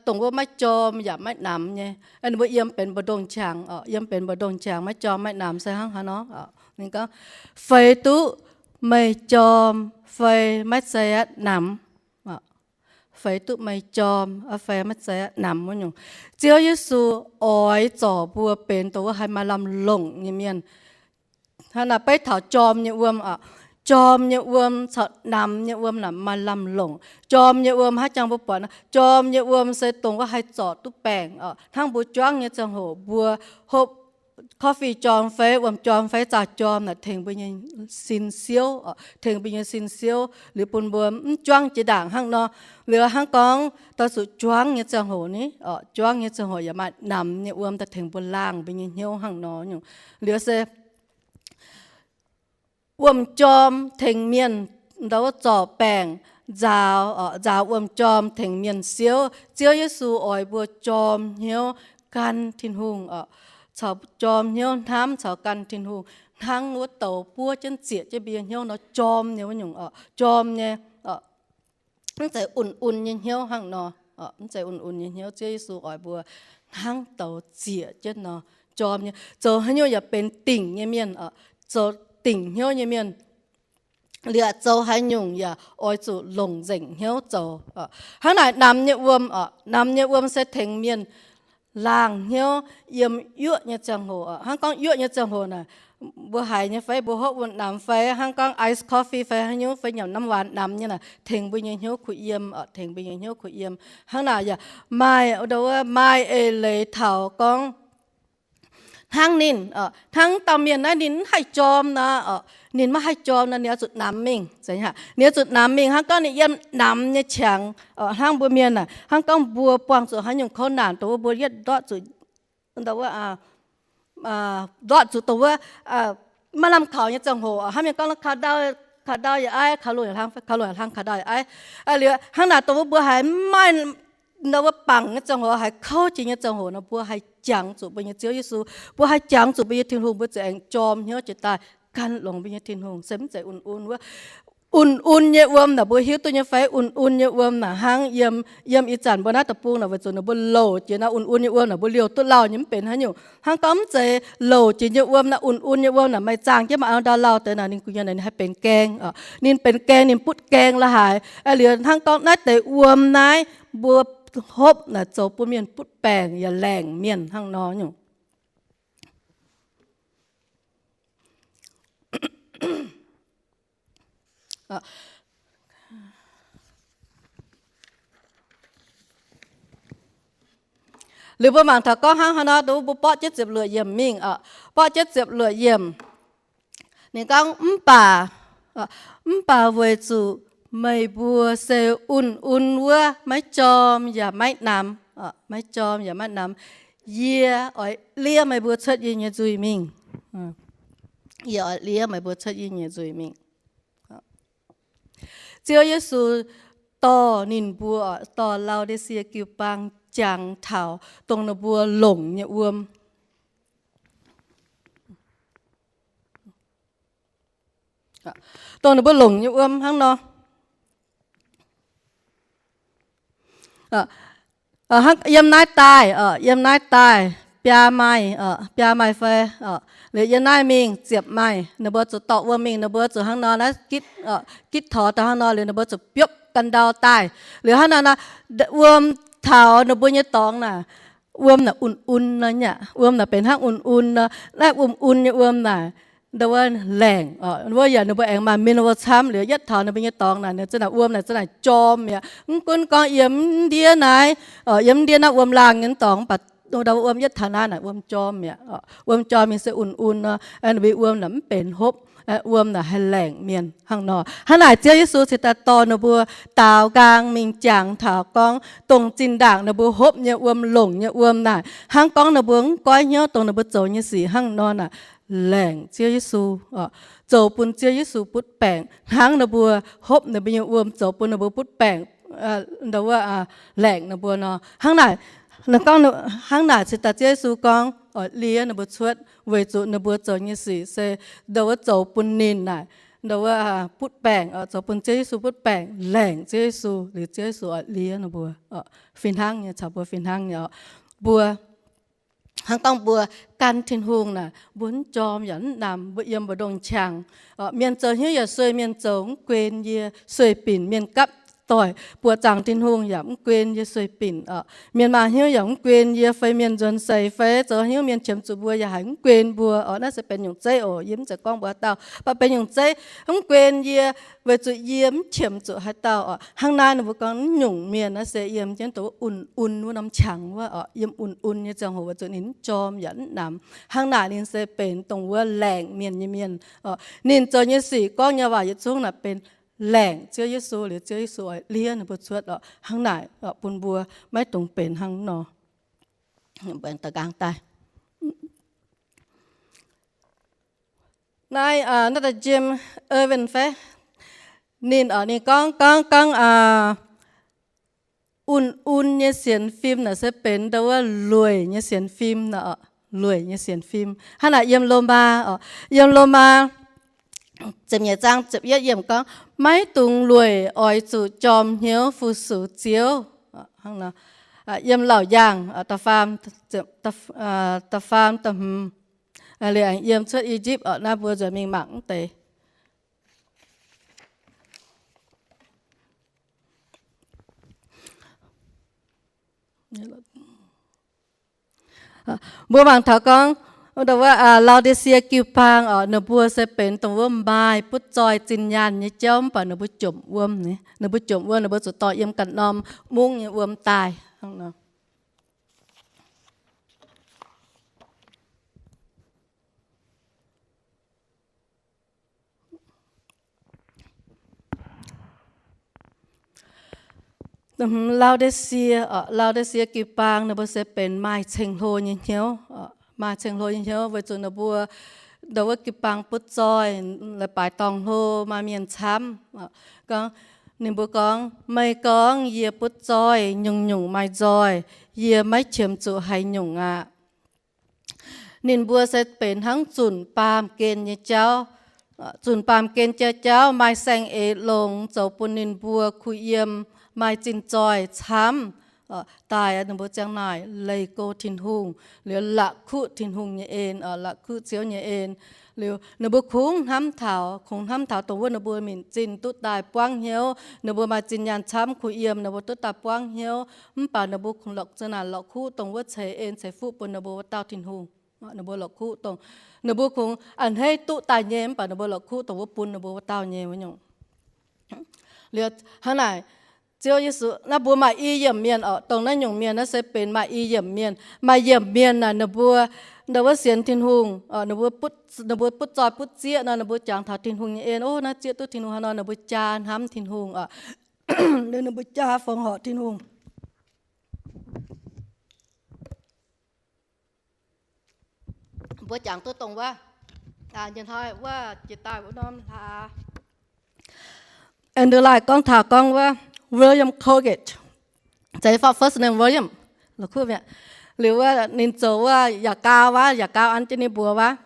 dongh wuov maiv jorm yaac maiv namx nyei. Ninh mbuo yiem benx mbu'ndongx qangx, yiem benx mbu'ndongx qangx maiv jorm maiv namx se hnangv haaix nor. Ninh gorngv, feix duqv meih jorm fai maiv zeiz aqv namx. Feix duqv meih jorm fai maiv zeiz aqv namx wuov nyungc. Ziouv Yesu oix zorc mbuo benx dongh wuov haih maaih lamh longc nyei mienh. Hnangv naaic beiv taux jorm nyei wuom oc. Jorm nyei wuom caux namx nyei wuom naaic maaih lamh longc. Jorm nyei wuom haaix jangx mbuo buatc nor, jorm nyei wuom se dongh wuov haih zorc duqv baengc oc. Hnangv mbuo juangv nyei ziangh hoc mbuo hopv coffee jorm fai wuom jorm fai zaah jorm naaic tengx mbuo nyei sin siouv, tengx mbuo nyei sin siouv liuz bun mbuo mv juangv jiex ndaangc hnangv nor. Liuz hnangv gorngv daaih zuqc juangv nyei ziangh hoc ni, juangv nyei ziangh hoc yaac maaih namx nyei wuom daaih tengx mbuo laangh mbuo nyei hnyouv hnangv nor nyungc. Liuz se wuom jorm tengx mienh ndau wuov zorc baengc, nzaaux, nzaaux wuom jorm tengx mienh siouv. Ziouv Yesu oix mbuo jorm hnyouv gan Tin-Hungh oc, caux jorm hnyouv hnamv caux gan Tin-Hungh hnangv wuov douz buov jienv zieqc jienv mbuo nyei hnyouv nor jorm nyei wuov nyungc oc, jorm nyei, mv zeiz un-un nyei hnyouv hnangv nor, mv zeiz un-un nyei hnyouv. Ziouv Yesu oix mbuo hnangv douz zieqc jienv nor jorm nyei, zoux haaix nyungc yaac benx dingc nyei mienh oc, zoux dingc hnyouv nyei mienh. Liepc zoux haaix nyungc yaac oix zuqc longc nzengc hnyouv zoux. Hnangv naaic namx nyei wuom, namx nyei wuom se tengx mienh laangh hnyouv yiem yuoqv nyei ziangh hoc. Hnangv gorngv yuoqv nyei ziangh hoc naaic, mbuo haiz nyei fai mbuo hopv wuom namx fai hnangv gorngv ice coffee fai haaix nyungc fai nyanc น้ำหวาน namx nyei naaic, tengx mbuo nyei hnyouv kuh yiem, tengx mbuo nyei hnyouv kuh yiem. Hnangv naaic yaac maaih, maaih eix leiz taux gorngv hnangv ninh, hnangv dauh mienh naaiv ninh mv haih jorm nor, ninh maiv haih jorm nor, ninh oix zuqc namx mingh. Ninh oix zuqc namx mingh hnangv gorngv ninh yiem namx nyei qangx. Hnangv mbuo mienh naaic, hnangv gorngv mbuo buangh zuqc haaix nyungc kouv naanc dongh wuov mbuo yietv ndortv zuqc, ndortv zuqc dongh wuov maiv lamh kaux nyei ziangh hoc, hnangv mienh gorngv kaux ndau, kaux ndau yaac aiv, kaux lungh yaac hlang, kaux lungh yaac hlang, kaux ndau yaac aiv. Liuz hnangv naaic dongh wuov mbuo haiz maaih ndau wuov bangc nyei ziangh hoc, haiz kouv jiex nyei ziangh hoc nor, mbuo haih jangx zuqc mbuo nyei Ziouv Yesu, mbuo haih jangx zuqc mbuo nyei Tin-Hungh, mbuo ziouc aengx jorm hnyouv jiex daaih gan longx mbuo nyei Tin-Hungh, se mv zeiz un-un wuov. Un-un nyei wuom naaic mbuo hiuv duqv nyei fai? Un-un nyei wuom naaic hnangv yiem, yiem ih zanc mbuo naaiv deic-bung naaic, weic zuqc ninh mbuo louc jiex naaiv un-un nyei wuom naaic, mbuo liouh duqv lauh nyei mv benx haaix nyungc. Hnangv gorngv mv zeiz louc jiex nyei wuom naaic, un-un nyei wuom naaic maaih zaangh jienv maaih ndau lauh deix naaic, ninh gu'nyuoz naaic ninh haih benx gaeng. Ninh benx gaeng, ninh butv gaeng la'haaix. Liuz hnangv gorngv naaiv deix wuom naaiv mbuo hopv naaic zoux bun mienh butv baengc yaac laengc mienh hnangv nor nyungc. Liuz mbuo mangc taux gorngv hnangv haaix nor, mbuo borqv jienv ziepc luoqc yiemc mingh, borqv jienv ziepc luoqc yiemc. Ninh gorngv, mv baac, mv baac weic zuqc meih mbuo se un-un wuov, maiv jorm yaac maiv namx, maiv jorm yaac maiv namx, yie oix liev meih mbuo cuotv yie nyei nzuih mingh. Yie oix liev meih mbuo cuotv yie nyei nzuih mingh. Ziouv Yesu dorh ninh mbuo, dorh Lau^di^sie Jiu-Baang jangx taux dongh ninh mbuo longc nyei wuom. Dongh ninh mbuo longc nyei wuom hnangv nor. Yiem naaiv daaih, yiem naaiv daaih biaa maaih, biaa maaih fai, liuz yiem naaiv mingh ziepc maaih. Ninh mbuo zuqc dorh wuom mingh, ninh mbuo zuqc hnangv nor naaiv gitv, gitv taux daaih hnangv nor liuz ninh mbuo zuqc biopv ganh ndau daaih. Liuz hnangv naaiv nor, wuom taux ninh mbuo nyei dorngx naaic, wuom naaic un-un nor nyei aqv. Wuom naaic benx hnangv un-un nor. Naaiv wuom un nyei wuom naaic, ndau wuov laengc, wuov yaac ninh mbuo aengx maaih mineral camv liuz yietv taux ninh mbuo nyei dorngx naaic, ninh za'naaic wuom naaic za'naaic jorm mi'aqv. Mv gunv gorngv yiem ndiev naaiv, yiem ndiev naaiv wuom laangh nyei dorngx, mv baac ndau wuov wuom yietv taux naaiv naaic wuom jorm mi'aqv. Wuom jorm mingh se un-un nor, ninh mbuo wuom naaic mv benx hopv, wuom naaic haih laengc mienh hnangv nor. Hnangv naaic Ziouv Yesu cingx daaih dorh ninh mbuo daaux nqaang mingh jangx taux gorngv dongh zinh ndaangc ninh mbuo hopv nyei wuom, longc nyei wuom naaic, hnangv gorngv ninh mbuo mv goiv hnyouv dongh ninh mbuo zoux nyei sic hnangv nor naaic, laengc Ziouv Yesu, zoux bun Ziouv Yesu butv baengc hnangv ninh mbuo hopv ninh mbuo nyei wuom zoux bun ninh mbuo butv baengc, ndau wuov, laengc ninh mbuo nor. Hnangv naaic, hnangv naaic cingx daaih Ziouv Yesu gorngv oix liev ninh mbuo cuotv, weic zuqc ninh mbuo zoux nyei sic se ndau wuov zoux bun ninh naaic, ndau wuov, butv baengc, zoux bun Ziouv Yesu butv baengc, laengc Ziouv Yesu, liuz Ziouv Yesu oix liev ninh mbuo. Fih hnangv nyei, caux mbuo fih hnangv nyei oc. Mbuo hnangv gorngv mbuo gan Tin-Hungh naaic, mbuo mv jorm yaac mv namx, mbuo yiem mbu'ndongx qangx. Mienh zoux hnyouv yaac sueih, mienh zoux mv guen yie, sueih binc mienh gapv doic, buoqc zaangc Tin-Hungh yaac mv guen yie, sueih binc oc. Mienh maaih hnyouv yaac mv guen yie, fai mienh nzuonx seix fai zoux hnyouv mienh qiemx zuqc mbuo yaac haiz mv guen mbuo oc. Naaiv se benx nyungc zeiv oc. Yie mv zeiz gorngv mbuox haaix dauh, mv baac benx nyungc zeiv mv guen yie, weic zuqc yie mv qiemx zuqc haaix dauh oc. Hnangv naaiv ninh mbuo gorngv mv nyungc mienh naaiv se yiem jienv dongh wuov un-un wuov norm qangx wuov oc. Yiem un-un nyei ziangh hoc weic zuqc ninh mv jorm yaac mv namx. Hnangv naaic ninh se benx dongh wuov laengc mienh nyei mienh oc. Ninh zoux nyei sic, gorngv nyei waac yietc zungv naaic benx laengc Ziouv Yesu, liuz Ziouv Yesu oix liev ninh mbuo cuotv oc. Hnangv naaic bun mbuo maiv dungx benx hnangv nor. Naaiv, naaiv da'jiem Irvin fai, ninh oc, ninh gorngv, gorngv, gorngv, un-un nyei sienx fim naaic se benx ndau wuov lueic nyei sienx fim nor, lueic nyei sienx fim. Hnangv naaic yiem Lomaa oc, yiem Lomaa ziepc nyeic zaang ziepc yietv yiemc gorngv, maiv dungx lueic oix zuqc jorm hnyouv fu-sux Ziouv. Yiem Laauc Yaangh da'faam, da'faam, da'hmz, Liuz aengx yiem cuotv I^yipv oc, naaiv mbuo nzuonx mingh mangc mv deix. Mbuo mangc taux gorngv, Lao^ndi^sie jiu-baang oc, ninh mbuo se benx dongh wuov maaih butv zoih zinh nyaanh nyei jauv, mv baac ninh mbuo jomc wuom, ninh mbuo jomc wuom, ninh mbuo zuqc dorh yiem ganh norm mungv nyei wuom daaih. Lao^ndi^sie, Lao^ndi^sie jiu-baang ninh mbuo se benx maaih ceng-hlo nyei hnyouv, maaih ceng-hlo nyei hnyouv weic zuqc ninh mbuo, ndau wuov jiu-baang butv zoih, la'baaix dorngh hlo, maaih mienh camv. Gorngv, ninh mbuo gorngv, Meih gorngv yie butv zoih nyungc-nyungc maaih nzoih, yie maiv qiemx zuqc haaix nyungc aqv. Ninh mbuo se benx hnangv zunc baamh gen nyei jauv, zunc baamh gen nyei jauv maaih saeng-eix longx zoux bun ninh mbuo kuh yiem, maaih zinh zoih camv daaih, ninh mbuo ziang naaic leih go Tin-Hungh, liuz la'kuqv Tin-Hungh nyei en, la'kuqv Ziouv nyei en. Liuz ninh mbuo kungx hnamv taux, kungx hnamv taux dongh wuov ninh mbuo minc zinh duqv daaih buangv hnyouv, ninh mbuo maaih zinh nyaanh camv kuh yiem, ninh mbuo duqv daaih buangv hnyouv, mv baac ninh mbuo kungx lorqc, ziang naaic la'kuqv dongh wuov ceix en ceix fuqv bun ninh mbuo wuov dauh Tin-Hungh. Ninh mbuo la'kuqv dongh, ninh mbuo kungx a'hneiv duqv daaih nyei, mv baac ninh mbuo la'kuqv dongh wuov bun ninh mbuo wuov dauh nyei wuov nyungc. Liuz hnangv naaic, Ziouv Yesu, naaiv mbuo maaih i yiemc mienh oc, dongh naaiv nyungc mienh naaiv se benx maaih i yiemc mienh. Maaih yiemc mienh naaic ninh mbuo, ndau wuov sienx Tin-Hungh, ninh mbuo butv zoih butv zieqv nor, ninh mbuo jangx taux Tin-Hungh nyei en, Ov, naaiv zieqv duqv Tin-Hungh haaix nor, ninh mbuo jaa hnamv Tin-Hungh oc. Ninh mbuo jaa fongc horc Tin-Hungh. Mbuo jangx duqv dongh wuov, nyei hnoi wuov jiex daaih wuov norm hlaax, Andrew Lai gorngv taux gorngv wuov William Colgate, za'eix first name William, liuz wuov ninh zoux wuov yaac gau wuov, yaac gau an jienv ninh mbuox wuov.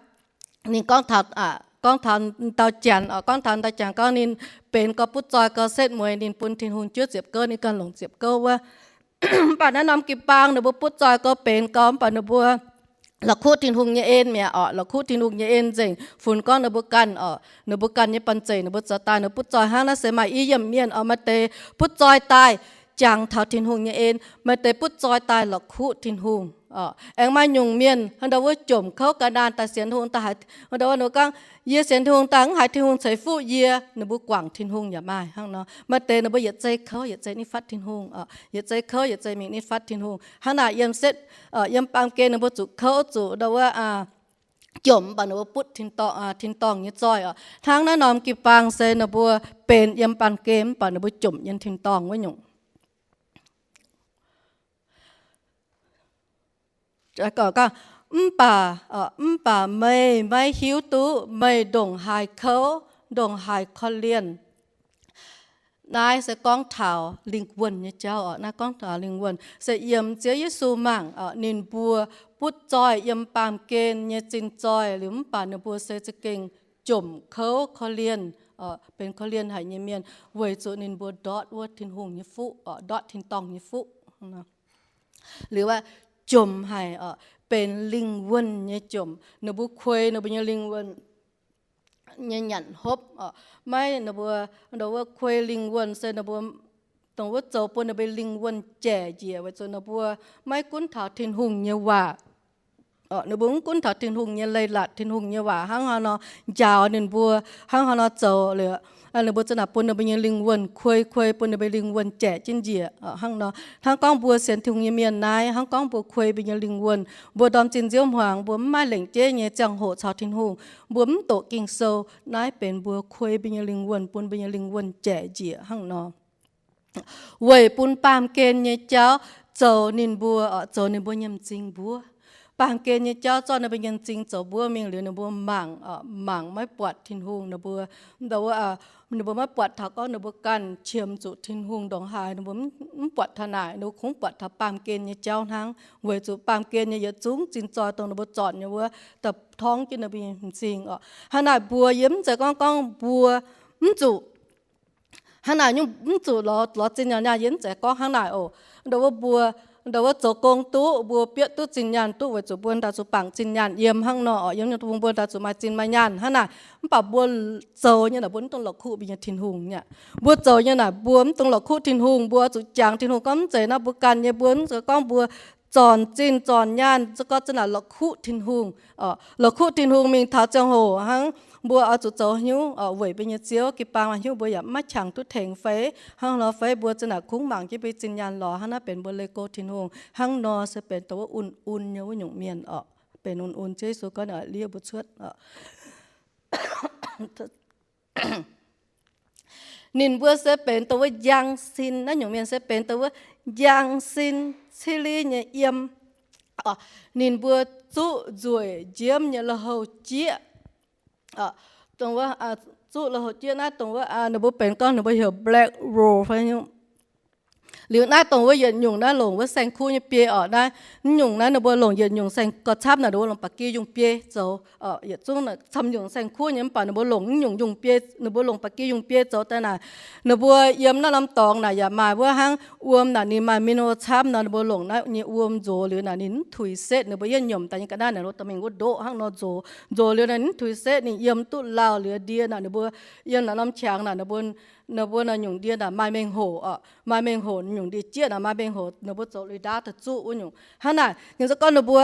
Ninh gorngv taux, gorngv taux dauh janx, gorngv taux dauh janx gorngv ninh benx gau butv zoih gau setv mueiz ninh bun Tin-Hungh juov ziepc gouv, ninh ganh longc ziepc gouv wuov. Mv baac naaiv norm jiu-baang ninh mbuo butv zoih gau benx gau, mv baac ninh mbuo la'kuqv Tin-Hungh nyei en mi'aqv oc, la'kuqv Tin-Hungh nyei en nzengc. Funx gorngv ninh mbuo ganh oc, ninh mbuo ganh nyei banh zeic ninh mbuo zoux daaih, ninh butv zoih hnangv naaiv se maaih i yiemc mienh oc, maaih deix butv zoih daaih jangx taux Tin-Hungh nyei en, maaih deix butv zoih daaih la'kuqv Tin-Hungh oc. Aengx maaih nyungc mienh hnangv ndau wuov jomc kouv ga'naanh daaih sienx Tin-Hungh daaih haiz, hnangv ndau wuov ninh gorngv, Yie sienx Tin-Hungh daaih mv haiz Tin-Hungh ceix fuqv yie, ninh mbuo guangc Tin-Hungh yaac maaih hnangv nor. Maaih deix ninh mbuo yietc zei kouv yietc zei nitv fatv Tin-Hungh, yietc zei kouv yietc zei mingh nitv fatv Tin-Hungh. Hnangv naaic yiem setv, yiem baamh gen ninh mbuo zuqc kouv zuqc ndau wuov jomc, mv baac ninh mbuo butv tin-dorngh nyei zoih oc. Hnangv naaiv norm jiu-baang se ninh mbuo benx yiem baamh gen mv baac ninh mbuo jomc yiem tin-dorngh wuov nyungc. Mv baac, mv baac meih maiv hiuv duqv meih ndongc haaix kouv, ndongc haaix korv-lienh. Naaiv se gorngv taux lingh wuonh nyei jauv oc. Naaiv gorngv taux lingh wuonh se yiem Ziouv Yesu mangc oc, ninh mbuo butv zoih yiem baamh gen nyei zinh zoih liuz, mv baac ninh mbuo se za'gengh jomc kouv korv-lienh, benx korv-lienh haic nyei mienh, weic zuqc ninh mbuo ndortv wuov Tin-Hungh nyei fuqv oc, ndortv tin-dorngh nyei fuqv. Liuz aqv, jomc haic oc, benx lingh wuonh nyei jomc. Ninh mbuo kuei ninh mbuo nyei lingh wuonh nyei nyanc hopv oc. Maiv ninh mbuo, ninh mbuo kuei lingh wuonh se ninh mbuo, dongh wuov zoux bun ninh mbuo lingh wuonh jaic njiec weic zuqc ninh mbuo maiv gunv taux Tin-Hungh nyei waac. Ninh mbuo mv gunv taux Tin-Hungh nyei leiz-latc, Tin-Hungh nyei waac hnangv haaix nor njaaux ninh mbuo, hnangv haaix nor zoux liuz, ninh mbuo za'naaic bun ninh mbuo nyei lingh wuonh kuei kuei, bun ninh mbuo lingh wuonh jaic jienv njiec hnangv nor. Hnangv gorngv mbuo sienx Tin-Hungh nyei mienh naaiv, hnangv gorngv mbuo kuei mbuo nyei lingh wuonh, mbuo ndorm zinh nziouv hmuangx, mbuo mv maaih lengc jeiv nyei ziangh hoc caux Tin-Hungh, mbuo mv doqc Ging-Sou, naaiv benx mbuo kuei mbuo nyei lingh wuonh, bun mbuo nyei lingh wuonh jaic njiec hnangv nor. Weic bun baamh gen nyei jauv zoux ninh mbuo, zoux ninh mbuo nyei m'zing mbuov. Baamh gen nyei jauv zorqv ninh mbuo nyei m'zing zoux mbuov mingh liuz, ninh mbuo mangc, mangc maiv buatc Tin-Hungh. Ninh mbuo, ninh mbuo maiv buatc taux gorngv ninh mbuo ganh qiemx zuqc Tin-Hungh ndongc haaix, ninh mbuo mv buatc taux naaic, ninh mbuo kungx buatc taux baamh gen nyei jauv hnangv, weic zuqc baamh gen nyei yietc zungv zinh zoih dongh ninh mbuo zornc nyei wuov, da'torngv jienv ninh mbuo nyei m'zing oc. Hnangv naaic mbuo yie mv zeiz gorngv, gorngv mbuo mv zuqc hnangv naaic nyungc, mv zuqc lorz, lorz zinh nyaanh nyaanh, yie mv zeiz gorngv hnangv naaic oc. Ndau wuov mbuo, ndau wuov zoux gong duqv, mbuo bieqc duqv zinh nyaanh duqv weic zuqc mbuo ndaaih zuqc bangc zinh nyaanh yiem hnangv nor oc. Yiem nyei bung mbuo ndaaih zuqc maaih zinh maaih nyaanh hnangv naaic. Mv baac mbuo zoux nyei naaic mbuo mv dungx la'kuqv mbuo nyei Tin-Hungh nyei. Mbuo zoux nyei naaic mbuo mv dungx la'kuqv Tin-Hungh. Mbuo zuqc jangx Tin-Hungh gorngv mv zeiz naaiv mbuo ganh nyei, mbuo mv zeiz gorngv mbuo zornc zinh zornc nyaanh, se gorngv zinh naaic la'kuqv Tin-Hungh. La'kuqv Tin-Hungh mingh taux ziangh hoc hnangv mbuo oix zuqc zoux hnyouv weic mbuo nyei Ziouv. Jiu-baang maaih hnyouv mbuo yaac maiv qangx duqv tengx fai hnangv nor fai mbuo zinh naaic kungx mangc jienv mbuo zinh nyaanh lorz hnangv naaiv benx mbuo leih go Tin-Hungh hnangv nor se benx dongh wuov un-un nyei wuov nyungc mienh oc. Benx un-un Ziouv Yesu gorngv oix liev mbuo cuotv oc. Ninh mbuo se benx dongh wuov njang sin, naaiv nyungc mienh se benx dongh wuov njang sin cili nyei yiem. Ninh mbuo zuqv nzueic njiemv nyei lui-houx jieqv. Dongh wuov zuqv lui-houx jieqv naaiv dongh wuov ninh mbuo benx gorngv ninh mbuo heuc black roll fai liuz naaiv dongh wuov yietc nyungc naaiv longc wuov saeng-kuv nyei biei oc. Naaiv nyungc naaiv ninh mbuo longc yietc nyungc saeng-, gauh camv naaic ninh mbuo longc ba'gi yungh biei zoux. Yietc zungv camv nyungc saeng-kuv nyei mv baac ninh mbuo longc nyungc yungh biei, ninh mbuo longc ba'gi yungh biei zoux daaih naaic. Ninh mbuo yiem naaiv norm dorngx naaic yaac maaih wuov hnangv wuom naaic ninh maaih mineral camv nor ninh mbuo longc naaiv nyei wuom nzox liuz naaic ninh mv tuix setv. Ninh mbuo yietv nyiemc daaih nyei ga'naaiv naaic ninh mbuo dorh mingh wuov ndoqv hnangv nor nzox. Nzox liuz naaic ninh mv tuix setv, ninh yiem duqv lauh liuz ndie naaic ninh mbuo yiem naaic norm qangx naaic ninh mbuo naaic nyungc ndie naaic maaih mengh hoc oc. Maaih mengh hoc nyungc ndie jieqv naaic maaih mengh hoc ninh mbuo zoux lui-ndaav daaih zuqv wuov nyungc. Hnangv naaic ninh se gorngv ninh mbuo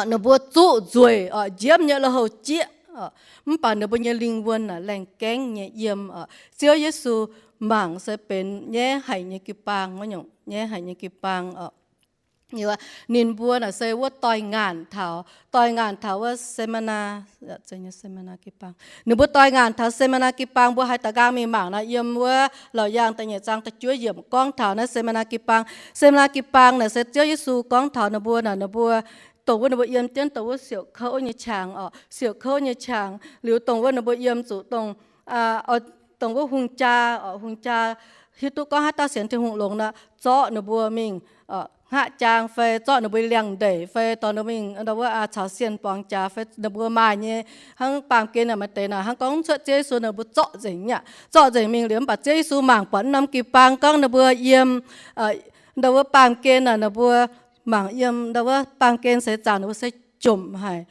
ninh mbuo zuqv nzueic oc, njiemv nyei lui-houx jieqv. Mv baac ninh mbuo nyei lingh wuonh naaic laengh gaengv nyei yiem oc. Ziouv Yesu mangc se benx nyaiv haic nyei jiu-baang wuov nyungc, nyaiv haic nyei jiu-baang oc. Ninh mbuo naaic se wuov doix-ngaanc taux, doix-ngaanc taux wuov Seminar, Seminar jiu-baang. Ninh mbuo doix-ngaanc taux Seminar jiu-baang, mbuo haaix daaih nqaang mingh mangc naaic yiem wuov Laauc Yaangh da'nyeic zaang da'juov yiemc gorngv taux naaiv Seminar jiu-baang. Seminar jiu-baang naaic se Ziouv Yesu gorngv taux ninh mbuo naaic, ninh mbuo dongh wuov ninh mbuo yiem jienv dongh wuov siouc kouv nyei qangx oc, siouc kouv nyei qangx liuz dongh wuov ninh mbuo yiem zuqc dongh dongh wuov hungh jaa oc, hungh jaa hiuv duqv gorngv haaix dauh sienx Tin-Hungh longx nor, zorqv ninh mbuo mingh hngaqv jaang fai zorqv ninh mbuo liangx-ndeic fai dorh ninh mbuo mingh ndau wuov caux sienh buangx jaax fai ninh mbuo maaih nyei. Hnangv baamh gen naaic maaih deix naaic hnangv gorngv cuotv Ziouv Yesu ninh mbuo zorqv nzengc nyei, zorqv nzengc mingh liuz mv baac Ziouv Yesu mangc buatc naaiv norm jiu-baang gorngv ninh mbuo yiem ndau wuov baamh gen naaic ninh mbuo mangc yiem ndau wuov baamh gen seix zaangc ninh mbuo se jomc haic,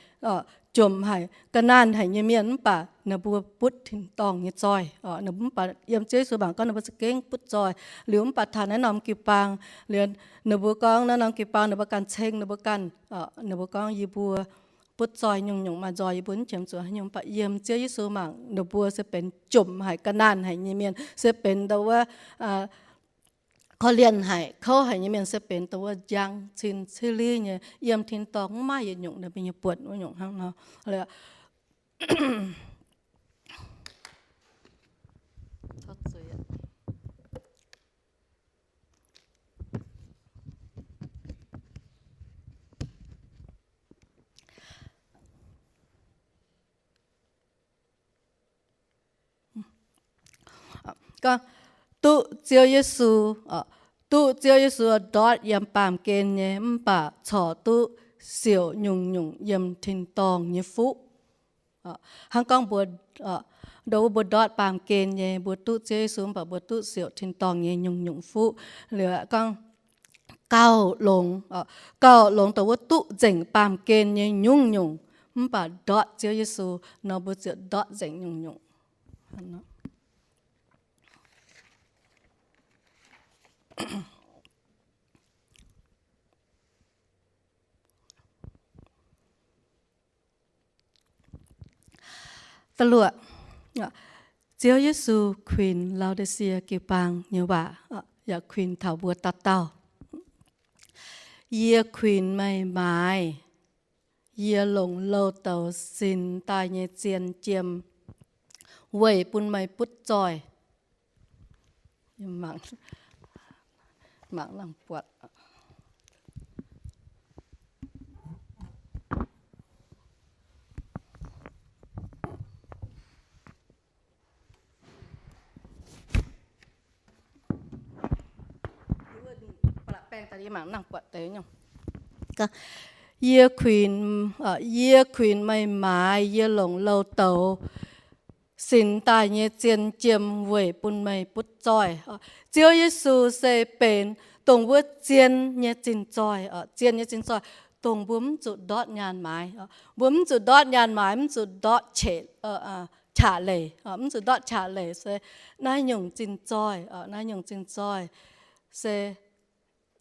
jomc haic, ga'naanh haic nyei mienh mv baac ninh mbuo butv tin-dorngh nyei zoih. Mv baac yiem Ziouv Yesu mangc gorngv ninh mbuo za'gengh butv zoih. Liuz mv baac taux naaiv norm jiu-baang liuz, ninh mbuo gorngv naaiv norm jiu-baang ninh mbuo ganh ceng ninh mbuo ganh, ninh mbuo gorngv yie mbuo butv zoih nyungc-nyungc maaih nzoih yie mbuo mv qiemx zuqc haaix nyungc. Mv baac yiem Ziouv Yesu mangc ninh mbuo se benx jomc haic ga'naanh haic nyei mienh, se benx ndau wuov korv-lienh haic kouv haic nyei mienh, se benx ndau wuov njang cin cili nyei yiem tin-dorngh mv maaih yietc nyungc ninh mbuo nyei buonc wuov nyungc hnangv nor. Gorngv duqv Ziouv Yesu, duqv Ziouv Yesu ndortv yiem baamh gen nyei mv baac corc duqv siouc nyungc-nyungc yiem tin-dorngh nyei fuqv. Hnangv gorngv mbuo, ndau wuov mbuo ndortv baamh gen nyei, mbuo duqv Ziouv Yesu mv baac mbuo duqv siouc tin-dorngh nyei nyungc-nyungc fuqv. Liuz gorngv gauh longx, gauh longx dongh wuov duqv nzengc baamh gen nyei nyungc-nyungc, mv baac ndortv Ziouv Yesu nor mbuo ziouc ndortv nzengc nyungc-nyungc. Da'luoqc, Ziouv Yesu kuinx Lao^di^sie jiu-baang nyei waac yaac kuinx taux mbuo dauh dauh. Yie kuinx meih maaiz, yie longc louh douz sinx daaih nyei zien jiem weic bun meih butv zoih. Mangc, mangc nangh buatc. Yie kuinx, yie kuinx meih maaiz, yie longc louh douz sinx daaih nyei zien jiem weic bun meih butv zoih. Ziouv Yesu se benx dongh wuov zien nyei zinh zoih, zien nyei zinh zoih, dongh mbuo mv zuqc ndortv nyaanh maaiz. Mbuo mv zuqc ndortv nyaanh maaiz, mv zuqc ndortv qaqv, qaqv leiz, mv zuqc ndortv qaqv leiz se naaiv nyungc zinh zoih, naaiv nyungc zinh zoih se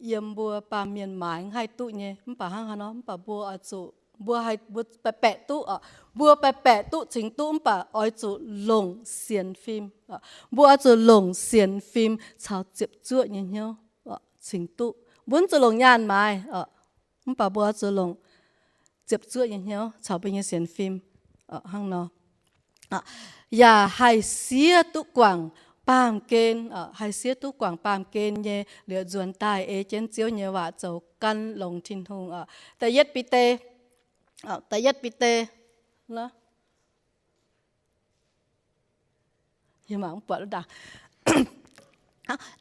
yiem mbuo baamh mienh maaiz haih duqv nyei. Mv baac hnangv haaix nor, mv baac mbuo oix zuqc, mbuo haih, mbuo baeqc baeqc duqv, mbuo baeqc baeqc duqv cingx duqv, mv baac oix zuqc longc sienx fim. Mbuo oix zuqc longc sienx fim caux ziepc zuoqv nyei hnyouv cingx duqv. Mbuo mv zuqc longc nyaanh maaiz, mv baac mbuo oix zuqc longc ziepc zuoqv nyei hnyouv caux mbuo nyei sienx fim hnangv nor. Yaac haih siev duqv guangc baamh gen, haih siev duqv guangc baamh gen nyei liuz nzuonx daaih ei jienv Ziouv nyei waac zoux gan longx Tin-Hungh. Da'yietv Bide, da'yietv Bide,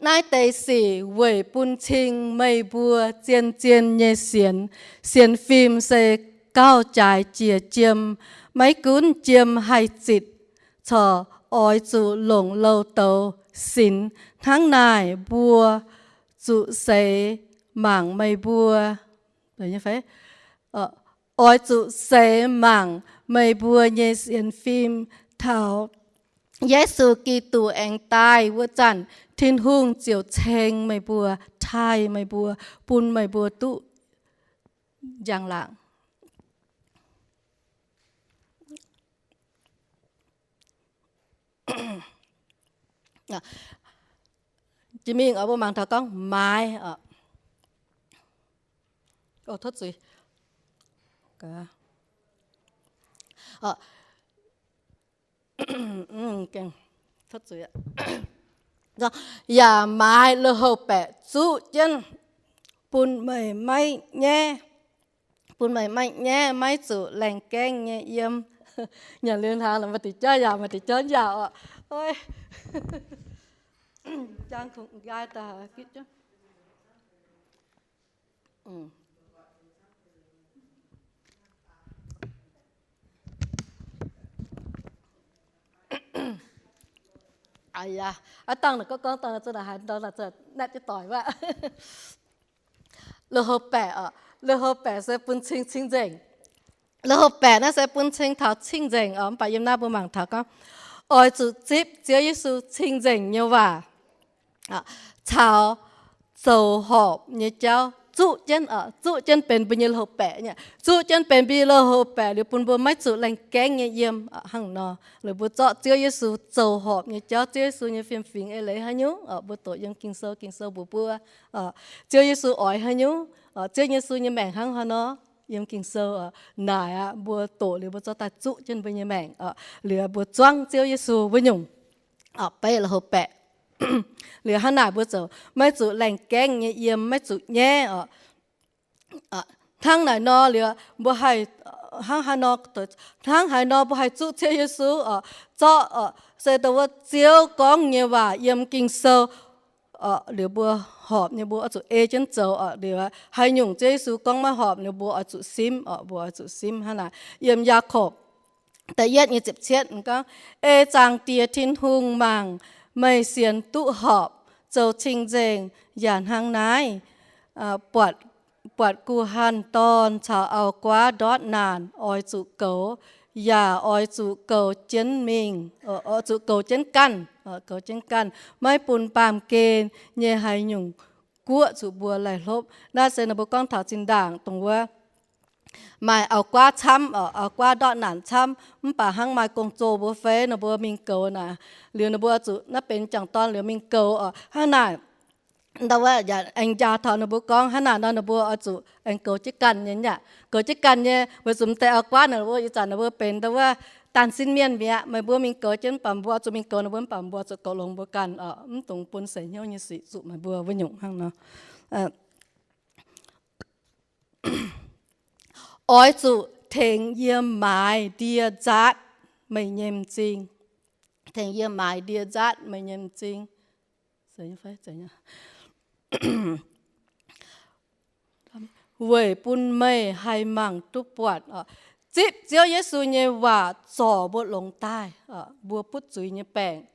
naaiv deix sic weic bun cing meih mbuo zien-zien nyei sienx. Sienx fim se gauh jaaix jiex jiem, maiv gunv jiem haih zitc, corc oix zuqc longc louh douz sinx. Hnangv naaic mbuo zuqc seix mangc meih mbuo oix zuqc seix mangc meih mbuo nyei sienx fim taux Yesu Giduc aengx daaih wuov zanc, Tin-Hungh ziouc ceng meih mbuo, taaih meih mbuo, bun meih mbuo duqv njang-laangc. Jiex mingh mbuo mangc taux gorngv maaiz, yaac maaiz lui-houx-baeqc zuqv jienv, bun meih maiv nyaiv, bun meih maiv nyaiv, maiv zuqc laengh gaengv nyei yiem. Nyanc liuz hnaangx maaih deix jauv yaac, maaih deix jauv yaac oc. Aa, aa dangh naaic gorngv gorngv dangh naaic zuqc naaic haaix ndau naaic zuqc naetv jienv doic wuov. Lui-houx-baeqc oc, lui-houx-baeqc se bun cing cing-nzengc. Lui-houx-baeqc naaiv se bun cing taux cing-nzengc oc. Mv baac yiem naaiv mbuo mangc taux gorngv oix zuqc zipv Ziouv Yesu cing-nzengc nyei waac caux zoux horpc nyei jauv zuqv jienv, zuqv jienv benx mbuo nyei lui-houx-baeqc, zuqv jienv benx mbuo nyei lui-houx-baeqc liuz bun mbuo maiv zuqc laengh gaengv nyei yiem hnangv nor. Liuz mbuo zorqv Ziouv Yesu zoux horpc nyei jauv, Ziouv Yesu nyei fiem-fingx eix leiz haaix nyungc, mbuo doqc yiem Ging-Sou, Ging-Sou mbuox mbuo, Ziouv Yesu oix haaix nyungc, Ziouv Yesu nyei maengc hnangv haaix nor, yiem Ging-Sou naaic aqv, mbuo doqc liuz mbuo zorqv daaih zuqv jienv mbuo nyei maengc, liuz mbuo zuangv Ziouv Yesu wuov nyungc beiv lui-houx-baeqc. Liuz hnangv naaic mbuo ziouc maiv zuqc laengh gaengv nyei yiem, maiv zuqc nyaiv oc. Hnangv naaic nor liuz mbuo haih, hnangv haaix nor, hnangv haaix nor mbuo haih zuqv Ziouv Yesu oc, zorqv oc, se dongh wuov Ziouv gorngv nyei waac yiem Ging-Sou liuz mbuo horpc nyei mbuo oix zuqc ei jienv zoux oc. Liuz haaix nyungc Ziouv Yesu gorngv maiv horpc liuz mbuo oix zuqc simv oc, mbuo oix zuqc simv. Hnangv naaic yiem Yaakopv da'yietv nyei ziepc cietv gorngv, Ei Zaangc Diex Tin-Hungh mangc, meih sienx duqv horpc, zoux cing-nzengc yaac hnangv naaiv, buatc guh hanh dorn caux auv-guaav ndortv naanc oix zuqc goux, yaac oix zuqc goux jienv mingh, oix zuqc goux jienv ganh, goux jienv ganh, maiv bun baamh gen nyei haaix nyungc guoqv zuqc mbuo laih hlopv. Naaiv se ninh mbuo gorngv taux zinh ndaangc dongh wuov maaih auv-guaav camv, auv-guaav ndortv naanc camv, mv baac hnangv maaih gong-zoh mbuo fai ninh mbuo mingh goux naaic, liuz ninh mbuo oix zuqc naaiv benx m'jangc dorn liuz mingh goux oc. Hnangv naaic ndau wuov yaac aengx njaaux taux ninh mbuo gorngv hnangv naaic nor ninh mbuo oix zuqc aengx goux jienv ganh nyei aqv. Goux jienv ganh nyei weic zuqc m'deix auv-guaav ninh mbuo ih zanc ninh mbuo benx ndau wuov daanh sin mienh mi'aqv. Meih mbuo mingh goux jienv, mv baac mbuo oix zuqc mingh goux ninh mbuo, mv baac mbuo oix zuqc goux longx mbuo ganh oc. Mv dungx bun seix hnyouv nyei sic zuqc meih mbuo wuov nyungc hnangv nor. Oix zuqc tengx yiem maaiz ndie nzaatv meih nyei m'zing. Tengx yiem maaiz ndie nzaatv meih nyei m'zing, weic bun meih haih mangc duqv buatc. Zipv Ziouv Yesu nyei waac zorc mbuo longx daaih mbuo butv zuiz nyei baengc.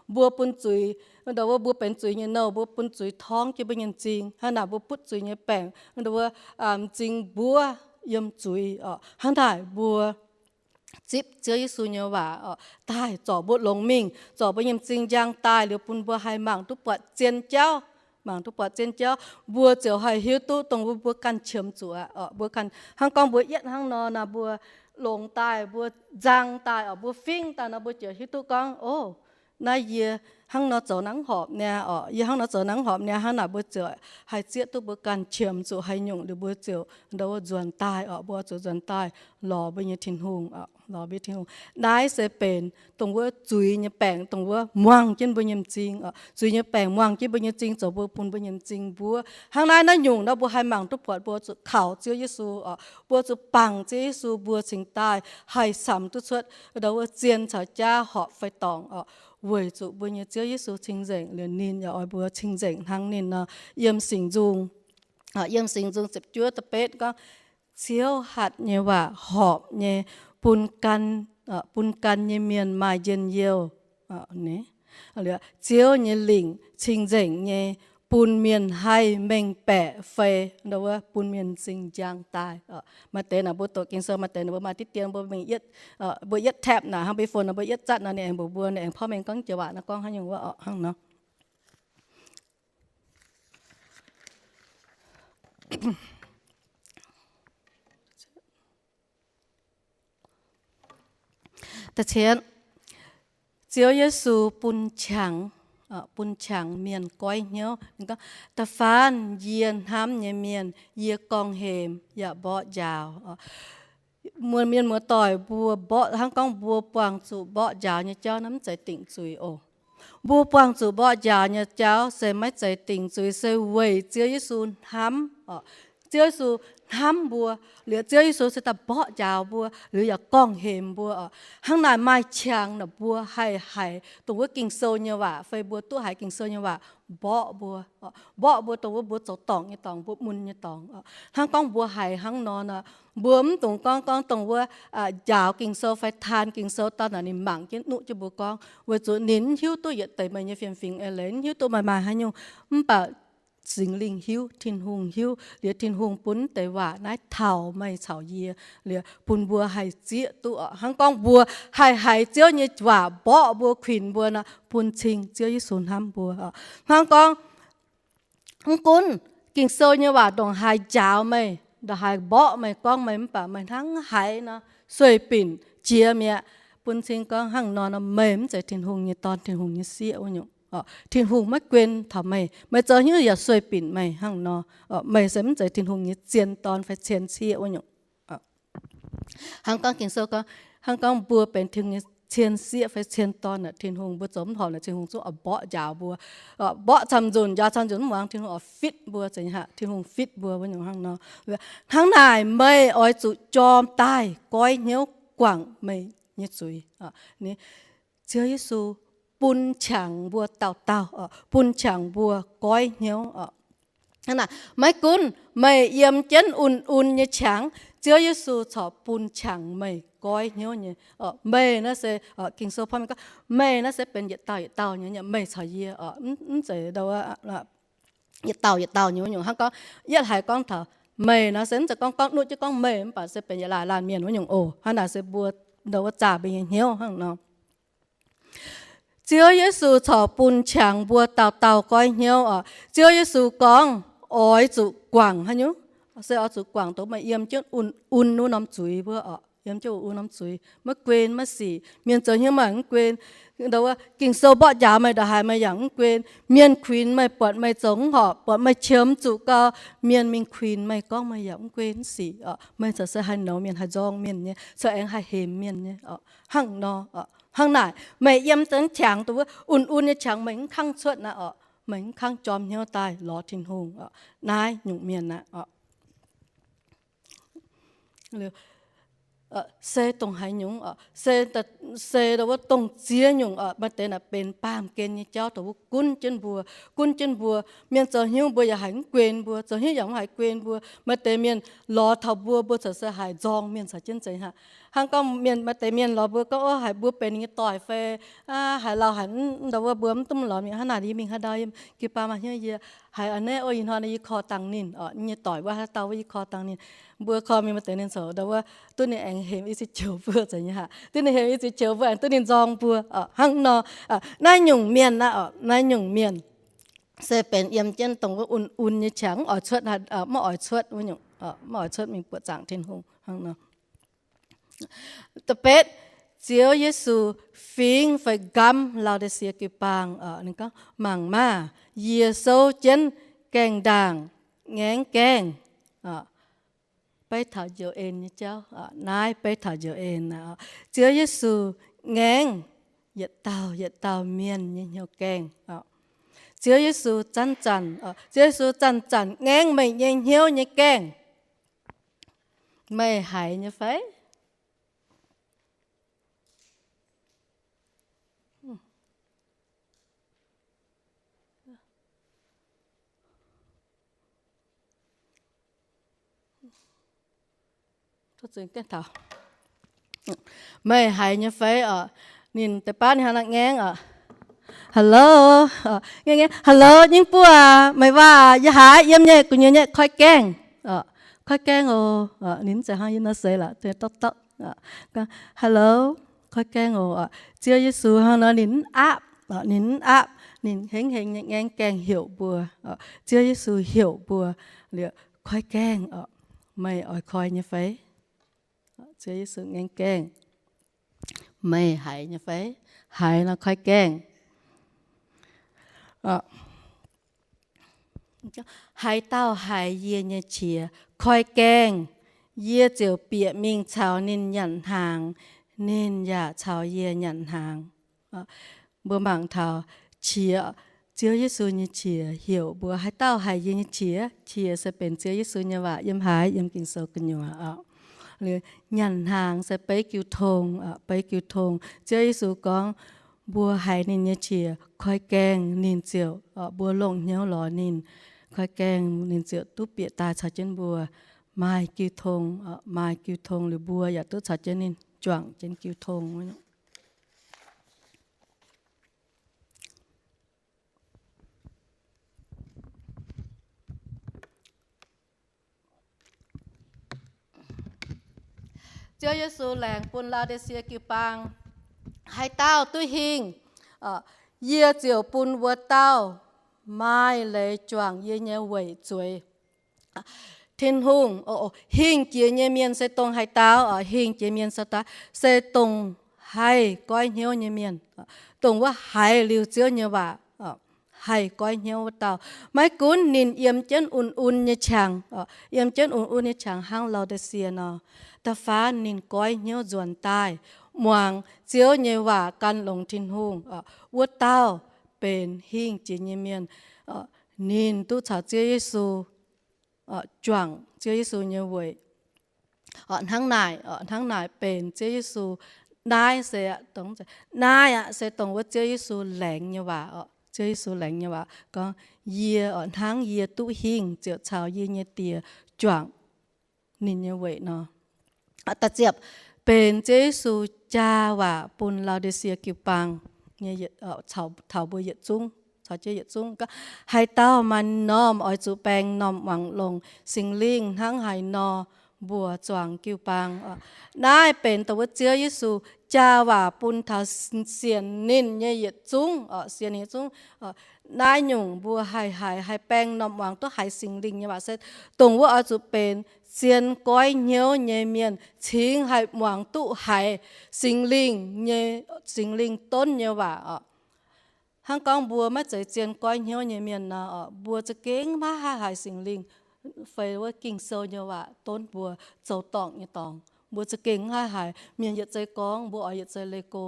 Mbuo bun zuiz, ndo wuov mbuo benx zuiz nyei nouh, mbuo bun zuiz torngv jienv mbuo nyei m'zing. Hnangv naaic mbuo butv zuiz nyei baengc, ndo wuov m'zing mbuov yiem zuiz. Hnangv naaic mbuo zipv Ziouv Yesu nyei waac daaih zorc mbuo longx mingh, zorc mbuo nyei m'zing njang daaih liuz bun mbuo haih mangc duqv buatc zien jauv, mangc duqv buatc zien jauv, mbuo ziouc haih hiuv duqv dongh wuov mbuo ganh qiemx zuqc aqv. Mbuo ganh hnangv gorngv mbuo yietv hnangv nor naaic, mbuo longx daaih, mbuo nzang daaih, mbuo fingx daaih nor, mbuo ziouc hiuv duqv gorngv, o, naaiv yie hnangv nor zoux naaiv horpc niaa oc, yie hnangv nor zoux naaiv horpc niaa. Hnangv naaic mbuo ziouc haih zieqv duqv mbuo ganh qiemx zuqc haaix nyungc liuz mbuo ziouc ndo wuov nzuonx daaih oc, mbuo zuqc nzuonx daaih lorz mbuo nyei Tin-Hungh, lorz mbuo Tin-Hungh. Naaiv se benx dongh wuov zuiz nyei baengc dongh wuov muangh jienv mbuo nyei m'zing oc. Zuiz nyei baengc muangh jienv mbuo nyei m'zing zoux mbuo bun mbuo nyei m'zing mbuov. Hnangv naaiv naaiv nyungc nor mbuo haih mangc duqv buatc mbuo zuqc kaux Ziouv Yesu oc, mbuo zuqc bangc Ziouv Yesu mbuo cingx daaih haih samx duqv cuotv ndo wuov zien caux jaav horpc fai dorngc oc, weic zuqc mbuo nyei Ziouv Yesu cing-nzengc liuz ninh yaac oix mbuo cing-nzengc hnangv ninh nor. Yiem Singx Nzung, yiem Singx Nzung ziepc juov da'betv gorngv, Ziouv hatc nyei waac horpc nyei, bun gan, bun gan nyei mienh maaih njien-youh. Ziouv nyei lingc cing-nzengc nyei, bun mienh haih mengh baeqc fei, ndo wuov bun mienh m'zing njang daaih. Maaih deix naaic mbuo doqc Ging-Sou, maaih deix naaic mbuo maaih diqv dien mbuo mingh yietv, mbuo yietv tab naaic hnangv mbuo phone naaic mbuo yietv zatv naaic ninh aengx mbuox mbuo, ninh aengx porv mengh gorngv jiex waac naaiv gorngv haaix nyungc wuov oc hnangv nor. Da'cietv, Ziouv Yesu bun qangx, bun qangx mienh goiv hnyouv. Da'faanh yie hnamv nyei mienh, yie gorngv-hemx yaac mborqv njaaux. Muoz mienh muoz-doic mbuo mborqv, hnangv gorngv mbuo buangh zuqc mborqv njaaux nyei jauv naaiv mv zeiz dingc zuiz oc. Mbuo buangh zuqc mborqv njaaux nyei jauv se maiv zeiz dingc zuiz, se weic Ziouv Yesu hnamv. Ziouv Yesu hnamv mbuo, liuz Ziouv Yesu se daaih mborqv njaaux mbuo, liuz yaac gorngv-hemx mbuo. Hnangv naaic maaih qangx naaic mbuo haih haiz dongh wuov Ging-Sou nyei waac, fai mbuo duqv haiz Ging-Sou nyei waac mborqv mbuo, mborqv mbuo dongh wuov mbuo zoux dorngc nyei dorngx, mbuo mun nyei dorngx. Hnangv gorngv mbuo haiz hnangv nor naaic, mbuo mv dungx gorngv gorngv dongh wuov njaaux Ging-Sou fai taan Ging-Sou daaih naaic ninh mangc jienv nuqv jienv mbuo gorngv, weic zuqc ninh mv hiuv duqv yietc deix meih nyei fiem-fingx eix leiz, mv hiuv duqv meih maaih haaix nyungc. Mv baac Singx Lingh hiuv, Tin-Hungh hiuv, liuz Tin-Hungh bun deix waac naaiv taux meih caux yie, liuz bun mbuo haih zieqv duqv oc. Hnangv gorngv mbuo haih haiz Ziouv nyei waac mborqv mbuo, kuinx mbuo nor, bun cing Ziouv Yesu hnamv mbuo. Hnangv gorngv mv gunv Ging-Sou nyei waac ndongc haaix njaaux meih, ndongc haaix mborqv meih, gorngv meih mv baac meih hnangv haiz nor, sueih binc jiex mi'aqv, bun cing gorngv hnangv nor nor meih mv zeiz Tin-Hungh nyei dorn, Tin-Hungh nyei sieqv wuov nyungc. Tin-Hungh maiv guen taux meih, meih zoux hnyouv yaac sueih binc meih hnangv nor, meih se mv zeiz Tin-Hungh nyei zien dorn fai cien sieqv wuov nyungc. Hnangv gorngv Ging-Sou gorngv, hnangv gorngv mbuo benx Tin-Hungh nyei cien sieqv fai cien dorn naaic, Tin-Hungh mbuo zoux mv horpc naaic, Tin-Hungh zungv oix mborqv njaaux mbuo. Mborqv camv-nzunc, njaaux camv-nzunc mv muangx, Tin-Hungh oix fitv mbuo, zeiz nyei haic, Tin-Hungh fitv mbuo wuov nyungc hnangv nor. Hnangv naaic meih oix zuqc jorm daaih goiv hnyouv guangc meih nyei zuiz. Ziouv Yesu bun qangx mbuo dauh dauh, bun qangx mbuo goiv hnyouv. Hnangv naaic, maiv gunv meih yiem jienv un-un nyei qangx, Ziouv Yesu corc bun qangx meih goiv hnyouv nyei. Meih naaiv se, Ging-Sou gorngv, meih naaiv se benx yietc dauh yietc dauh nyei, meih caux yie, mv zeiz yietc dauh yietc dauh nyei wuov nyungc. Hnangv gorngv yietv haiz gorngv taux meih nor se mv zeiz gorngv, gorngv nuqv jienv gorngv meih, mv baac se benx yietc laanh laanh mienh wuov nyungc oc. Hnangv naaic se mbuo ndo wuov zaah mbuo nyei hnyouv hnangv nor. Ziouv Yesu corc bun qangx mbuo dauh dauh goiv hnyouv oc. Ziouv Yesu gorngv, oix zuqc guangc haaix nyungc? Se oix zuqc guangc dongh meih yiem jienv un-un wuov norm zuiz wuov oc. Yiem jienv un-un norm zuiz, maiv guen maiv sic. Mienh zoux hnyouv meih mv guen. Ndo wuov Ging-Sou mborqv njaaux meih ndongc haaix meih yaac mv guen. Mienh kuinx meih, buatc meih zoux mv horpc, buatc meih qiemx zuqc gau, mienh mingh kuinx meih gorngv meih yaac mv guen mv sic oc. Meih corc se haih nouz mienh, haih nzorng mienh nyei, corc aengx haih hemx mienh nyei oc. Hnangv nor, hnangv naaic meih yiem jienv qangx dongh wuov un-un nyei qangx meih mv kangv cuotv naaiv oc, meih mv kangv jorm hnyouv daaih lorz Tin-Hungh oc. Naaiv nyungc mienh aqv oc. se dongh haaix nyungc, se, se wuov dongh ziex nyungc, maaih deix naaic benx baamh gen nyei jauv dongh wuov gunv jienv mbuo, gunv jienv mbuo. Mienh zoux hnyouv mbuo yaac haiz mv guen mbuo, zoux hnyouv yaac mv haiz guen mbuo. Maaih deix mienh lorz taux mbuo, mbuo corc se haiz nzorng mienh caux jienv nzengc haic. Hnangv gorngv mienh, maaih deix mienh lorz mbuo gorngv, Ov, haiz mbuo benx ninh nyei doic fai, haiz lauh haic, ndau wuov mbuo mv duqv lorz mingh hnangv naaic, yie mingh haaix ndau yiem jiu-baang maaih hnyouv yie haiz a'hneiv, ov, ih hnoi yie korv dangh ninh, ninh nyei doic wuov haaix dauh wuov yie korv dangh ninh. Mbuo korv mingh maaih deix ninh corc ndau wuov duqv ninh aengx hemx i ceix joux mbuo nzengc nyei haic, duqv ninh hemx i ceix joux mbuo aengx duqv ninh nzorng mbuo, hnangv nor. Naaiv nyungc mienh aqv, naaiv nyungc mienh se benx yiem jienv dongh wuov un-un nyei qangx, mv oix cuotv, mv oix cuotv wuov nyungc, mv oix cuotv mingh buoqc zaangc Tin-Hungh hnangv nor. Da'betv, Ziouv Yesu fingx fai nqamv Lao^di^sie jiu-baang, ninh gorngv, Mangc maah! Yie souv jienv gaengh ndaangc, ngaengv gaengh. Beiv taux njoux en nyei jauv, naaiv beiv taux njoux en. Ziouv Yesu ngaengv yietc dauh yietc dauh mienh nyei hnyouv gaengh. Ziouv Yesu zanc-zanc, Ziouv Yesu zanc-zanc ngaengv meih nyei hnyouv nyei gaengh. Meih haiz nyei fai? Meih haiz nyei fai oc? Ninh deix baav ninh hnangv naaiv ngaengv oc. Hello, hello, nyingv buo aac, meih waac yie haiz yiem nyei, gu'nyuoz nyei, koi gaengh. Koi gaengh oc. Ninh mv zeiz hnangv yie nor seix lorqc, dorqv dorqv. Hello, koi gaengh oc. Ziouv Yesu hnangv nor ninh mv aapv, ninh mv aapv, ninh hengx hengx nyei ngaengv gaengh heuc mbuo. Ziouv Yesu heuc mbuo liuz, koi gaengh oc. Meih oix koi nyei fai? Ziouv Yesu ngaengv gaengh, meih haiz nyei fai? Haiz nor koi gaengh. Haaix dauh haiz yie nyei qiex, koi gaengh, yie ziouc bieqc mingh caux ninh nyanc hnaangx, ninh yaac caux yie nyanc hnaangx. Mbuo mangc taux qiex, Ziouv Yesu nyei qiex heuc mbuo, haaix dauh haiz yie nyei qiex, qiex se benx Ziouv Yesu nyei waac yiem haaix? Yiem Ging-Sou gu'nyuoz oc. Liuz nyanc hnaangx se beiv jiu tong, beiv jiu tong. Ziouv Yesu gorngv, mbuo haiz ninh nyei qiex, koi gaengh ninh ziouc, mbuo longc hnyouv lorz ninh, koi gaengh ninh ziouc duqv bieqc daaih caux jienv mbuo maaih jiu tong, maaih jiu tong liuz mbuo yaac duqv caux jienv ninh juangc jienv jiu tong. Ziouv Yesu laengz bun Lao^di^sie jiu-baang, haaix dauh duqv hingh, yie ziouc bun wuov dauh maaih leiz juangc yie nyei weic zueiz. Tin-Hungh, hingh jiex nyei mienh se dongh haaix dauh? Hingh jiex mienh se daaih, se dongh haih goiv hnyouv nyei mienh, dongh wuov haiz liuz Ziouv nyei waac, haih goiv hnyouv wuov dauh. Maiv gunv ninh yiem jienv un-un nyei qangx, yiem jienv un-un nyei qangx hnangv Lao^di^sie nor, da'faanh ninh goiv hnyouv nzuonx daaih, muangx Ziouv nyei waac, gan longx Tin-Hungh, wuov dauh benx hingh jiex nyei mienh. Ninh duqv caux Ziouv Yesu juangc Ziouv Yesu nyei weic. Hnangv naaic, hnangv naaic benx Ziouv Yesu. Naaiv se, naaiv aqv se dongh wuov Ziouv Yesu laengz nyei waac oc. Ziouv Yesu laengz nyei waac gorngv, yie oc, hnangv yie duqv hingh ziouc caux yie nyei Die juangc ninh nyei weic nor. Da'ziepc, benx Ziouv Yesu jaa waac bun Lao^di^sie jiu-baang nyei, taux mbuo yietc zungv, caux jienv yietc zungv. Haaix dauh maaih m'normh oix zuqc baeng m'normh muangx longx Singx Lingh hnangv haaix nor mbuox zuangx jiu-baang. Naaiv benx dongh wuov Ziouv Yesu jaa waac bun taux sienx ninh nyei yietc zungv, sienx ninh yietc zungv. Naaiv nyungc mbuo haih haiz, haih baeng m'normh muangx duqv haiz Singx Lingh nyei waac se dongh wuov oix zuqc benx zien goiv hnyouv nyei mienh cingx haih muangx duqv haiz Singx Lingh nyei, Singx Lingh donv nyei waac oc. Hnangv gorngv mbuo maiv zeiz zien goiv hnyouv nyei mienh nor oc, mbuo za'gengh maiv haih haiz Singx Lingh fai wuov Ging-Sou nyei waac donv mbuo zoux dorngc nyei dorngx. Mbuo za'gengh maiv haih haiz mienh yietc zei gorngv, mbuo oix yietc zei leih go.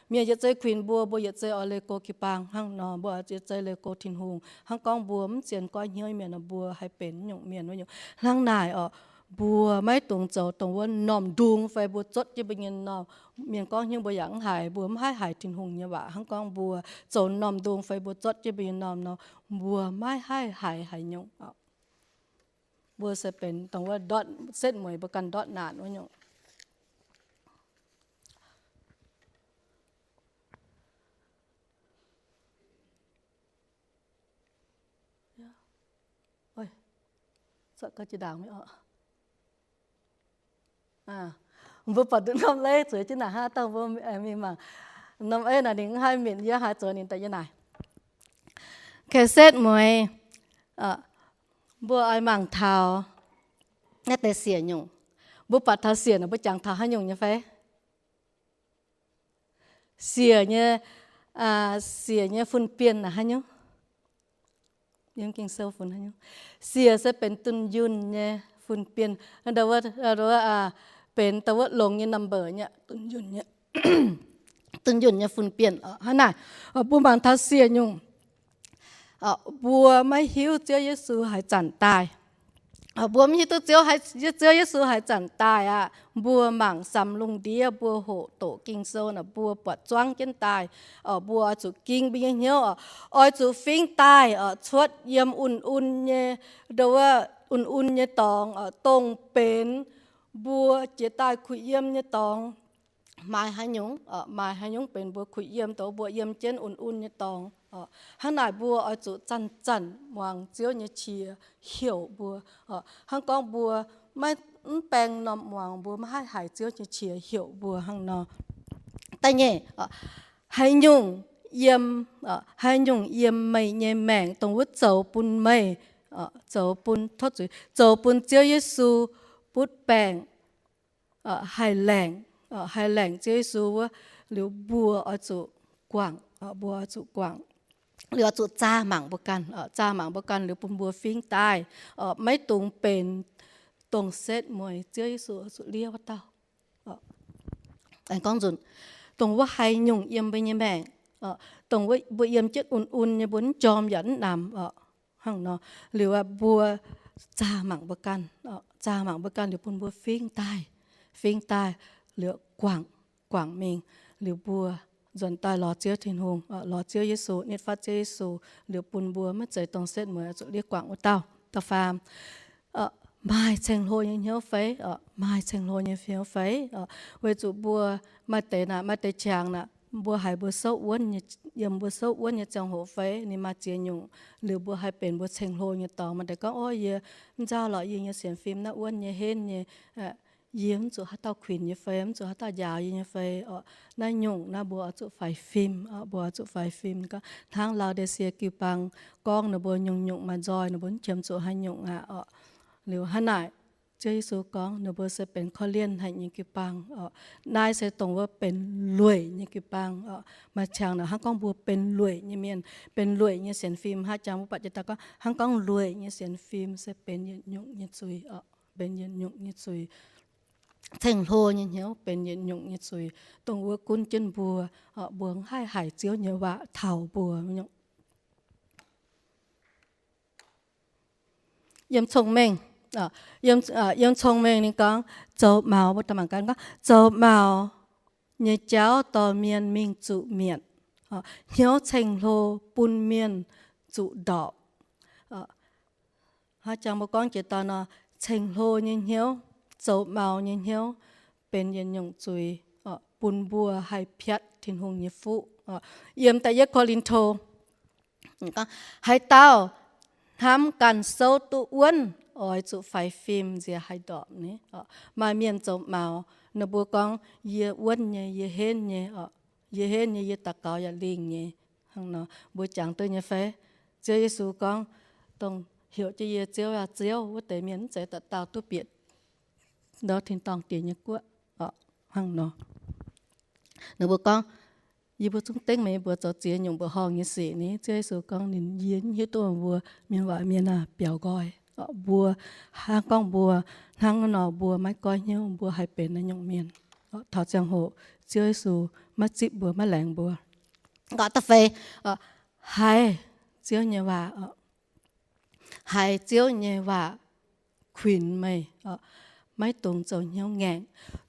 Mienh yietc zei kuinx mbuo, mbuo yietc zei oix leih go jiu-baang hnangv nor, mbuo oix yietc zei leih go Tin-Hungh. Hnangv gorngv mbuo mv zien goiv hnyouv mienh nor, mbuo haih benx nyungc mienh wuov nyungc. Hnangv naaic oc, mbuo maiv dungx zoux dongh wuov m'normh ndung fai mbuo zotv jienv mbuo nyei m'normh. Mienh gorngv hnyouv mbuo yaac mv haiz, mbuo mv haih haiz Tin-Hungh nyei waac. Hnangv gorngv mbuo zoux m'normh ndung fai mbuo zotv jienv mbuo nyei m'normh nor, mbuo maiv haih haiz haaix nyungc. Mbuo se benx dongh wuov ndortv setv mueiz mbuo ganh ndortv naanc wuov nyungc. Mbuo buatc nduqc norm leiz zueiz jienv naaic hnangv, dangh mbuo mingh mangc norm eiv naaic ninh mv haih minc, yie haiz zoux ninh daaih yie naaic. Setv mueiz, mbuo oix mangc taux naaiv deix siec nyungc. Mbuo buatc taux siec naaic mbuo jangx taux haaix nyungc nyei fai? Siec nyei, siec nyei fun-bienh naaic haaix nyungc? Yiem Ging-Sou funx haaix nyungc? Siec se benx dunh yunh nyei fun-bienh, benx dongh wuov longx nyei number nyei, dunh yunh nyei fun-bienh. Hnangv naaic, mbuo mangc taux siec nyungc, mbuo maiv hiuv Ziouv Yesu haaix zanc daaih. Mbuo mv hiuv duqv Ziouv, Ziouv Yesu haaix zanc daaih aqv. Mbuo mangc samx lungh ndiev, mbuo hoqc doqc Ging-Sou naaic, mbuo buatc zuangv jienv daaih. Mbuo oix zuqc ging mbuo nyei hnyouv, oix zuqc fingx daaih cuotv yiem un-un nyei, dongh wuov un-un nyei dorngx, dongh benx mbuo jiex daaih kuh yiem nyei dorngx. Maaih haaix nyungc, maaih haaix nyungc benx mbuo kuh yiem, dongh mbuo yiem jienv un-un nyei dorngx. Hnangv naaic mbuo oix zuqc zanc-zanc muangx Ziouv nyei qiex heuc mbuo. Hnangv gorngv mbuo maiv, mv baeng m'normh muangx, mbuo maiv haih haiz Ziouv nyei qiex heuc mbuo hnangv nor. Da'nyeic, haaix nyungc yiem, haaix nyungc yiem meih nyei maengc dongh wuov zoux bun meih, zoux bun, tov zuiz, zoux bun Ziouv Yesu butv baengc, haih laengc, haih laengc Ziouv Yesu wuov, liuz mbuo oix zuqc guangc, mbuo oix zuqc guangc, liuz oix zuqc zaah mangc mbuo ganh, zaah mangc mbuo ganh liuz bun mbuo fingx daaih, maiv dungx benx dongh setv mueiz Ziouv Yesu oix zuqc liev wuov dauh. Aengx gorngv nzunc, dongh wuov haaix nyungc yiem mbuo nyei maengc, dongh wuov mbuo yiem jienv un-un nyei, mbuo mv jorm yaac mv namx, hnangv nor, liuz mbuo zaah mangc mbuo ganh, zaah mangc mbuo ganh liuz bun mbuo fingx daaih, fingx daaih, liuz guangc, guangc mingh, liuz mbuo nzuonx daaih lorz Ziouv Tin-Hungh, lorz Ziouv Yesu, nitv fatv Ziouv Yesu, liuz bun mbuo maiv zeiz dongh setv mueiz oix zuqc liev guangc wuov dauh. Da'faam, maaih ceng-hlo nyei hnyouv fai? Maaih ceng-hlo nyei hnyouv fai? Weic zuqc mbuo maaih deix naaic, maaih deix qangx naaic, mbuo haiz mbuo souv wuonv nyei, yiem mbuo souv wuonv nyei ziangh hoc fai ninh maaih ziex nyungc, liuz mbuo haih benx mbuo ceng-hlo nyei dorngx. Maaih deix gorngv, Ov, yie mv nzauh lorqc, yie nyei sienx fim naaiv wuonv nyei, henv nyei, yie mv zuqc haaix dauh kuinx yie fai, mv zuqc haaix dauh njaaux yie nyei fai. Naaiv nyungc naaiv mbuo oix zuqc faix fim, mbuo oix zuqc faix fim. Gorngv hnangv Lau^di^sia jiu-baang gorngv ninh mbuo nyungc-nyungc maaih nzoih, ninh mbuo mv qiemx zuqc haaix nyungc aqv. Liuz hnangv naaic, Ziouv Yesu gorngv ninh mbuo se benx korv-lienh haic nyei jiu-baang. Naaiv se dongh wuov benx lueic nyei jiu-baang. Maaih qangx naaic hnangv gorngv mbuo benx lueic nyei mienh, benx lueic nyei sienx fim. Haaix jangx mbuo buatc jiex daaih gorngv hnangv gorngv lueic nyei sienx fim se benx yietc nyungc nyei zuiz, benx yietc nyungc nyei zuiz. Ceng-hlo nyei hnyouv benx yietc nyungc nyei zuiz, dongh wuov gunv jienv mbuo, mbuo mv haih haiz Ziouv nyei waac taux mbuo nyungc. Yiem Cong-Mengh, yiem Cong-Mengh ninh gorngv, zoux maux, mbuo daaih mangc gaax, gorngv zoux maux nyei jauv dorh mienh mingh zuqc mietc, hnyouv ceng-hlo bun mienh zuqc ndorpc. Haaix jangx mbuo gorngv jiex daaih nor, ceng-hlo nyei hnyouv, zoux maux nyei hnyouv benx yietc nyungc zuiz bun mbuo haih piatv Tin-Hungh nyei fuqv. Yiem da'yietv Ko^lin^to, haaix dauh hnamv ganh souv duqv wuonv, oix zuqc faix fim nziex haih ndorpc ni. Maaih mienh zoux maux, ninh mbuo gorngv, yie wuonv nyei, yie henv nyei, yie henv nyei, yie daux gaux yaac lingh nyei. Hnangv nor, mbuo jangx duqv nyei fai? Ziouv Yesu gorngv, dongh heuc jienv yie Ziouv aqv, Ziouv, wuov deix mienh mv zeiz dauh dauh duqv bieqc ndortv tin-dorngh diex nyei guoqv. Hnangv nor, ninh mbuo gorngv, yie mbuo zungv dengv meih mbuo zoux ziex nyungc mbuoqc horngh nyei sic ni. Ziouv Yesu gorngv, ninh, yie mv hiuv duqv mbuo mienh waac mienh aah, biaux nqoi. Mbuo hnangv gorngv mbuo hnangv nor, mbuo maiv goiv hnyouv, mbuo haih benx naaiv nyungc mienh. Taux ziangh hoc Ziouv Yesu maiv zipv mbuo, maiv laengz mbuo. Nqa'haav da'feix, haiz Ziouv nyei waac, haiz Ziouv nyei waac kuinx meih, maiv dungx zoux hnyouv ngaengc.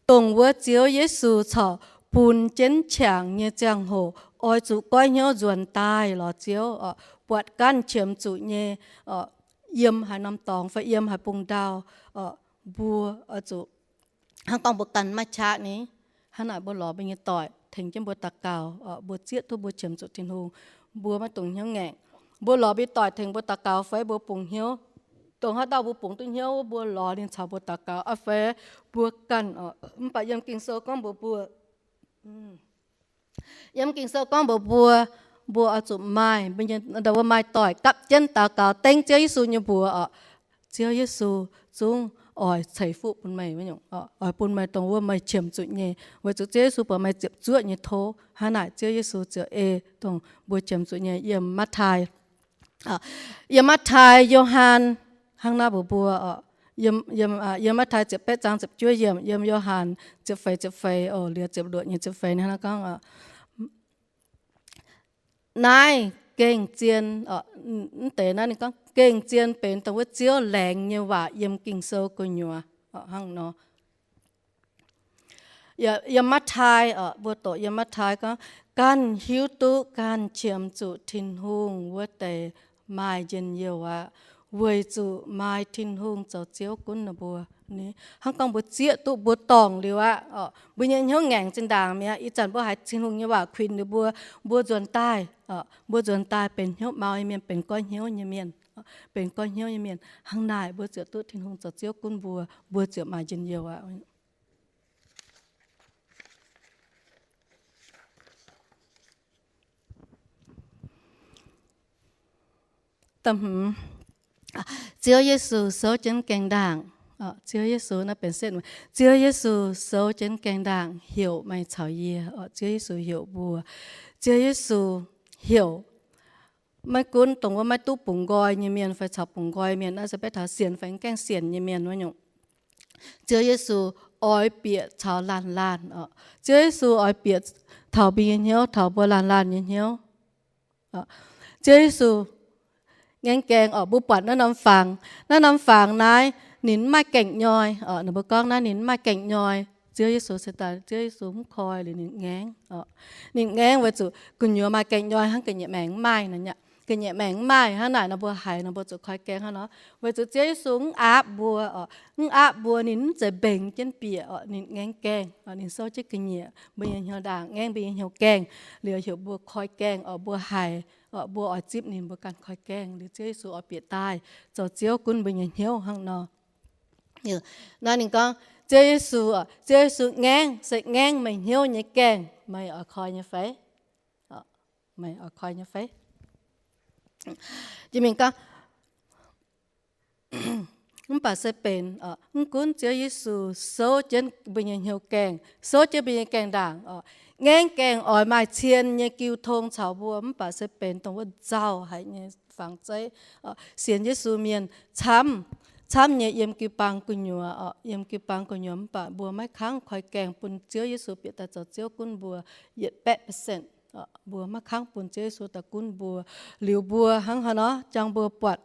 Dongh wuov Ziouv Yesu corc bun jienv qangx nyei ziangh hoc, oix zuqc goiv hnyouv nzuonx daaih lorz Ziouv, buatc ganh qiemx zuqc nyei, yiem haaix norm dorngx fai yiem haaix bung ndau, mbuo oix zuqc, hnangv gorngv mbuo ganh maiv qaqv ni, hnangv naaic mbuo lorz mbuo nyei doic tengx jienv mbuo daux gaux, mbuo zieqv duqv mbuo qiemx zuqc Tin-Hungh, mbuo maiv dungx hnyouv ngaengc. Mbuo lorz mbuo doic tengx mbuo daux gaux fai mbuo bungx hnyouv, dongh haaix dauh mbuo bungx duqv hnyouv, mbuo lorz ninh caux mbuo daux gaux fai mbuo ganh. Mv baac yiem Ging-Sou gorngv mbuox mbuo, yiem Ging-Sou gorngv mbuox mbuo, mbuo oix zuqc maaih, mbuo nyei, mbuo maaih doic gapv jienv daux gaux dengv Ziouv Yesu nyei mbuox oc, Ziouv Yesu zungv oix ceix fuqv bun meih, oix bun meih dongh wuov meih qiemx zuqc nyei, weic zuqc Ziouv Yesu buatc meih ziepc zuoqv nyei tov. Hnangv naaic Ziouv Yesu ziouc ei dongh mbuo qiemx zuqc nyei. Yiem Matv^taai, yiem Matv^taai, Yo^han, hnangv naaiv mbuox mbuo, yiem Matv^taai ziepc betv zaang ziepc juov yiemc, yiem Yo^han ziepc feix, ziepc feix, liuz ziepc luoqc nyei ziepc feix, hnangv naaiv gorngv, naaiv gengh zien, mv deix naaiv ninh gorngv gengh zien benx dongh wuov Ziouv laengz nyei waac yiem Ging-Sou gu'nyuoz hnangv nor. Yiem Matv^taai, mbuo doqc yiem Matv^taai gorngv, ganh hiuv duqv ganh qiemx zuqc Tin-Hungh wuov deix maaih njien-youh aqv, weic zuqc maaih Tin-Hungh zoux Ziouv gunv ninh mbuo. Hnangv gorngv mbuo zieqv duqv mbuo dorngc liuz aqv, mbuo nyei hnyouv ngaengc zinh ndaangc mi'aqv. Ih zanc mbuo haiz Tin-Hungh nyei waac kuinx liuz mbuo, mbuo nzuonx daaih, mbuo nzuonx daaih benx hnyouv mau nyei mienh, benx goiv hnyouv nyei mienh, benx goiv hnyouv nyei mienh. Hnangv naaic mbuo ziouc duqv Tin-Hungh zoux Ziouv gunv mbuo, mbuo ziouc maaih njien-youh aqv. Ziouv Yesu souv jienv gaengh ndaangc. Ziouv Yesu, naaiv benx setv, Ziouv Yesu souv jienv gaengh ndaangc heuc meih caux yie. Ziouv Yesu heuc mbuo. Ziouv Yesu heuc maiv gunv dongh wuov maiv duqv bungx nqoi nyei mienh fai caux bungx nqoi mienh, naaiv se betv taux sienx fai mv gaengh sienx nyei mienh wuov nyungc. Ziouv Yesu oix bieqc caux laanh laanh oc. Ziouv Yesu oix bieqc taux mbuo nyei hnyouv, taux mbuo laanh laanh nyei hnyouv. Ziouv Yesu ngaengv gaengh oc. Mbuo buatc naaiv norm fangx, naaiv norm fangx naaiv ninh mv maaih gaengh nyoi oc. Ninh mbuo gorngv naaiv ninh mv maaih gaengh nyoi. Ziouv Yesu se daaih, Ziouv Yesu mv koi liuz ninh ngaengv oc. Ninh ngaengv weic zuqc gu'nyuoz maaih gaengh nyoi hnangv ga'nyiec maengc mv maaih nor. Ga'nyiec maengc mv maaih hnangv naaic nor, mbuo haiz nor mbuo zuqc koi gaengh hnangv nor. Weic zuqc Ziouv Yesu mv aapv mbuo oc, mv aapv mbuo, ninh mv zeiz mbengx jienv bieqc oc, ninh ngaengv gaengh oc. Ninh souv jienv ga'nyiec mbuo nyei hnyouv ndaangc, ngaengv mbuo nyei hnyouv gaengh, liuz heuc mbuo koi gaengh oc. Mbuo haiz oc, mbuo oix zipv ninh, mbuo ganh koi gaengh liuz Ziouv Yesu oix bieqc daaih zoux Ziouv gunv mbuo nyei hnyouv hnangv nor. Naaiv ninh gorngv Ziouv Yesu, Ziouv Yesu ngaengv se ngaengv meih hnyouv nyei gaengh, meih oix koi nyei fai? Meih oix koi nyei fai? Jiex mingh gorngv, mv baac se benx mv gunv Ziouv Yesu souv jienv mbuo nyei hnyouv gaengh, souv jienv mbuo nyei gaengh ndaangc oc, ngaengv gaengh oix maaih cien nyei jiu tong caux mbuo, mv baac se benx dongh wuov nzauh haic nyei fangx zeiv. Sienx Yesu mienh camv, camv nyei yiem jiu-baang gu'nyuoz oc, yiem jiu-baang gu'nyuoz, mv baac mbuo maiv kangv koi gaengh bun Ziouv Yesu bieqc daaih zoux Ziouv gunv mbuo yietc baeqv percent. Mbuo maiv kangv bun Ziouv Yesu daaih gunv mbuo. Liuz mbuo hnangv haaix nor jangx mbuo buatc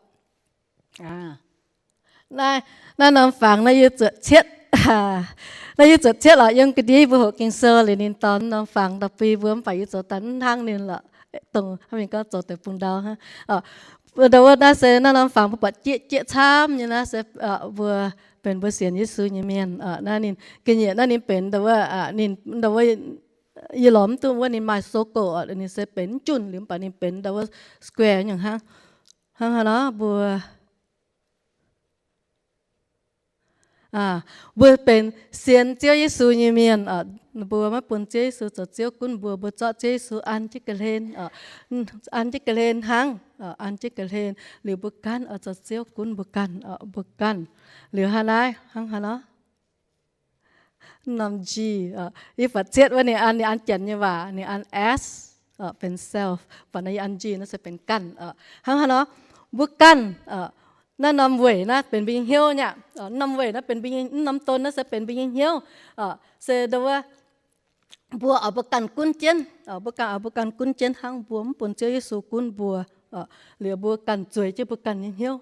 naaiv norm fangx naaiv yie zuotc cietv, naaiv yie zuotc cietv lorqc. Yiem ga'ndiev mbuo hoqc Ging-Sou liuz ninh dorh norm fangx daaih bui mbuo, mv baac yie zoux daaih mv hnangv ninh lorqc. Dongh hnangv mingh gorngv zoux deix bung ndau hnangv. Ndau wuov naaiv se naaiv norm fangx mbuo buatc jieqv jieqv camv nyei, naaiv se mbuo benx mbuo sienx Yesu nyei mienh. Naaiv ninh ga'nyiec naaiv ninh benx ndau wuov, ninh ndau wuov, yie lorz mv duqv wuov ninh maaih sogox, ninh se benx mv junh liuz, mv baac ninh benx ndau wuov square nyungc hnangv. Hnangv haaix nor mbuo mbuo benx sienx Ziouv Yesu nyei mienh, mbuo maiv bun Ziouv Yesu zoux Ziouv gunv mbuo, mbuo zorqv Ziouv Yesu an jienv ga'hlen, an jienv ga'hlen hnangv, an jienv ga'hlen liuz mbuo ganh oix zoux Ziouv gunv mbuo ganh, mbuo ganh. Liuz hnangv naaiv, hnangv haaix nor? Norm G, yie buatc cietv wuov ninh an, ninh an janx nyei waac, ninh an S, benx self, buatc naaiv yie an G naaiv se benx ganh. Hnangv haaix nor? Mbuo ganh, naaiv norm weic naaiv benx mbuo nyei hnyouv nyei aqv. Norm weic naaiv benx mbuo nyei, norm don naaiv se benx mbuo nyei hnyouv. Se ndau wuov mbuo oix mbuo ganh gunv jienv, mbuo ganh oix mbuo ganh gunv jienv hnangv, mbuo mv bun Ziouv Yesu gunv mbuo. Liuz mbuo ganh zueiz jienv mbuo ganh nyei hnyouv.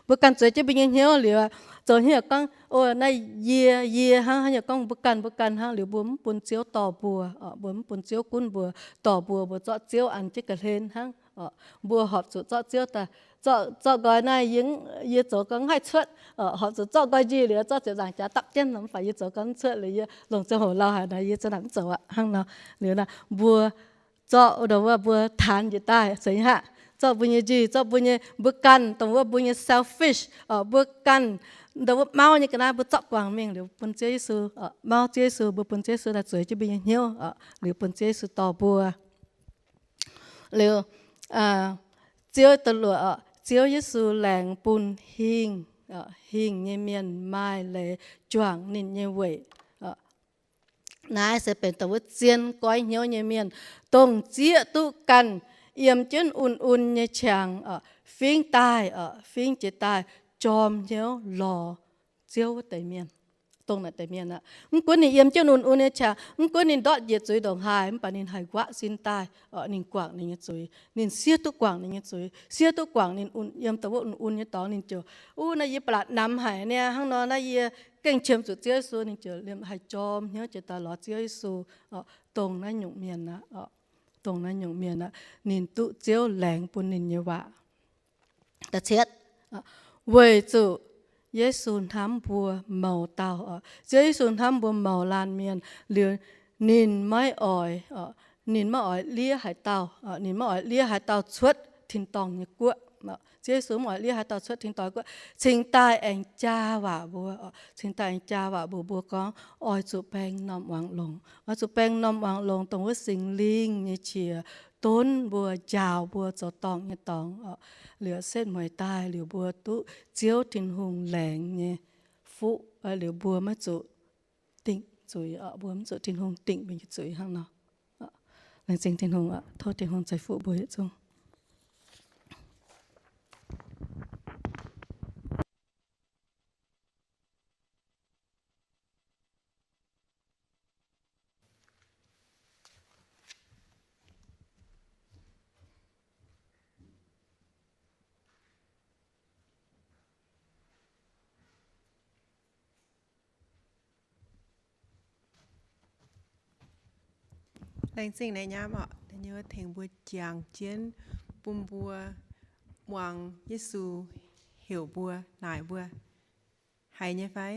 Mbuo ganh zueiz jienv mbuo nyei hnyouv liuz, zoux haaix nyungc gorngv, o, naaiv yie, yie hnangv, haaix nyungc gorngv mbuo ganh, mbuo ganh hnangv liuz, mbuo mv bun Ziouv dorh mbuo, mbuo mv bun Ziouv gunv mbuo, dorh mbuo, mbuo zorqv Ziouv an jienv ga'hlen hnangv. Mbuo horpc zuqc zorqv Ziouv daaih, zorqv, zorqv nqoi naaiv yie, yie zoux gau mv haih cuotv, horpc zuqc zorqv nqoi njiec liuz zorqv ziepc nzaangc jaax dapv jienv nor, mv baac yie zoux gau mv cuotv liuz yie longc ziangh hoc lauh haic nor, yie za'nanc mv zoux aqv hnangv nor. Liuz naaiv mbuo zorqv ndongc wuov mbuo taanx njiec daaih, zeiz haic, zorqv mbuo nyei njiec, zorqv mbuo nyei, mbuo ganh dongh wuov mbuo nyei selfish, mbuo ganh ndongc wuov mauv nyei ga'naaiv mbuo zorqv guangc mingh liuz bun Ziouv Yesu, mauv Ziouv Yesu, mbuo bun Ziouv Yesu daaih zueiz jienv mbuo nyei hnyouv, liuz bun Ziouv Yesu dorh mbuo. Liuz, Ziouv da'luoqc, Ziouv Yesu laengz bun hingh, hingh nyei mienh maaih leiz juangc ninh nyei weic. Naaiv se benx dongh wuov zien goiv hnyouv nyei mienh, dongh zieqv duqv ganh yiem jienv un-un nyei qangx, fingx daaih, fingx jiex daaih jorm hnyouv lorz Ziouv wuov deix mienh. Dongh naaic deix mienh aqv, mv gunv ninh yiem jienv un-un nyei qangx, mv gunv ninh ndortv njiec zuiz ndongc haaix, mv baac ninh haih nquaqv sin daaih, ninh guangc ninh nyei zuiz, ninh siev duqv guangc ninh nyei zuiz, siev duqv guangc ninh un, yiem dongh wuov un-un nyei dorngx, ninh ziouc, Uv, naaiv yie ba'laqc namx haic niaa, hnangv nor naaiv yie gengh qiemx zuqc Ziouv Yesu. Ninh ziouc liemh haih jorm hnyouv jiex daaih lorz Ziouv Yesu. Dongh naaiv nyungc mienh aqv, dongh naaiv nyungc mienh aqv, ninh duqv Ziouv laengz bun ninh nyei waac. Da'cietv, weic zuqc Yesu hnamv mbuo mouz dauh. Ziouv Yesu hnamv mbuo mouz laanh mienh liuz, ninh maiv oix, ninh maiv oix liev haaix dauh, ninh maiv oix liev haaix dauh cuotv tin-dorngh nyei guoqv. Ziouv Yesu mv oix liev haaix dauh cuotv tin-dorngh guoqv, cingx daaih aengx jaa waac mbuo, cingx daaih aengx jaa waac mbuox mbuo gorngv, oix zuqc baeng norm muangx longx, oix zuqc baeng norm muangx longx, dongh wuov Singx Lingh nyei qiex donv mbuo, njaaux mbuo zoux dorngc nyei dorngx. Liuz setv mueiz daaih liuz mbuo duqv Ziouv Tin-Hungh laengz nyei fuqv, liuz mbuo maiv zuqc dingc zuiz, mbuo mv zuqc Tin-Hungh dingc mbuo nyei zuiz hnangv nor. Laengz zingh Tin-Hungh, tov Tin-Hungh ceix fuqv mbuo yietc zungv. Laengz zingh naaiv nyaam orqc, da'nyeic wuov tengx mbuo jangx jienv bun mbuo muangx Yesu heuc mbuo, naaic mbuo, haiz nyei fai?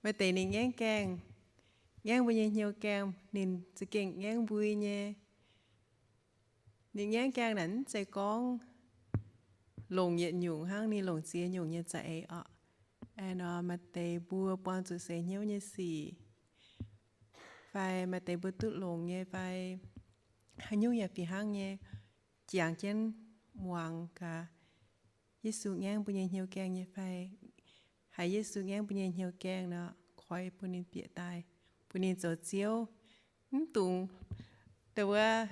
Maaih deix ninh ngaengv gaengh, ngaengv mbuo nyei hnyouv gaengh, ninh za'gengh ngaengv mbuo nyei. Ninh ngaengv gaengh naaic mv zeiz gorngv longc yietc nyungc hnangv, ninh longc ziex nyungc nyei za'eix orqc. Aeqv, nor maaih deix mbuo buangh zuqc seix hnyouv nyei sic, fai maaih deix mbuo duqv longx nyei fai haaix nyungc yaac fih hnangv nyei, jangx jienv muangx gaax Yesu ngaengv mbuo nyei hnyouv gaengh nyei fai? Haiz Yesu ngaengv mbuo nyei hnyouv gaengh nor, koi bun ninh bieqc daaih, bun ninh zoux Ziouv. Mv dungx dongh wuov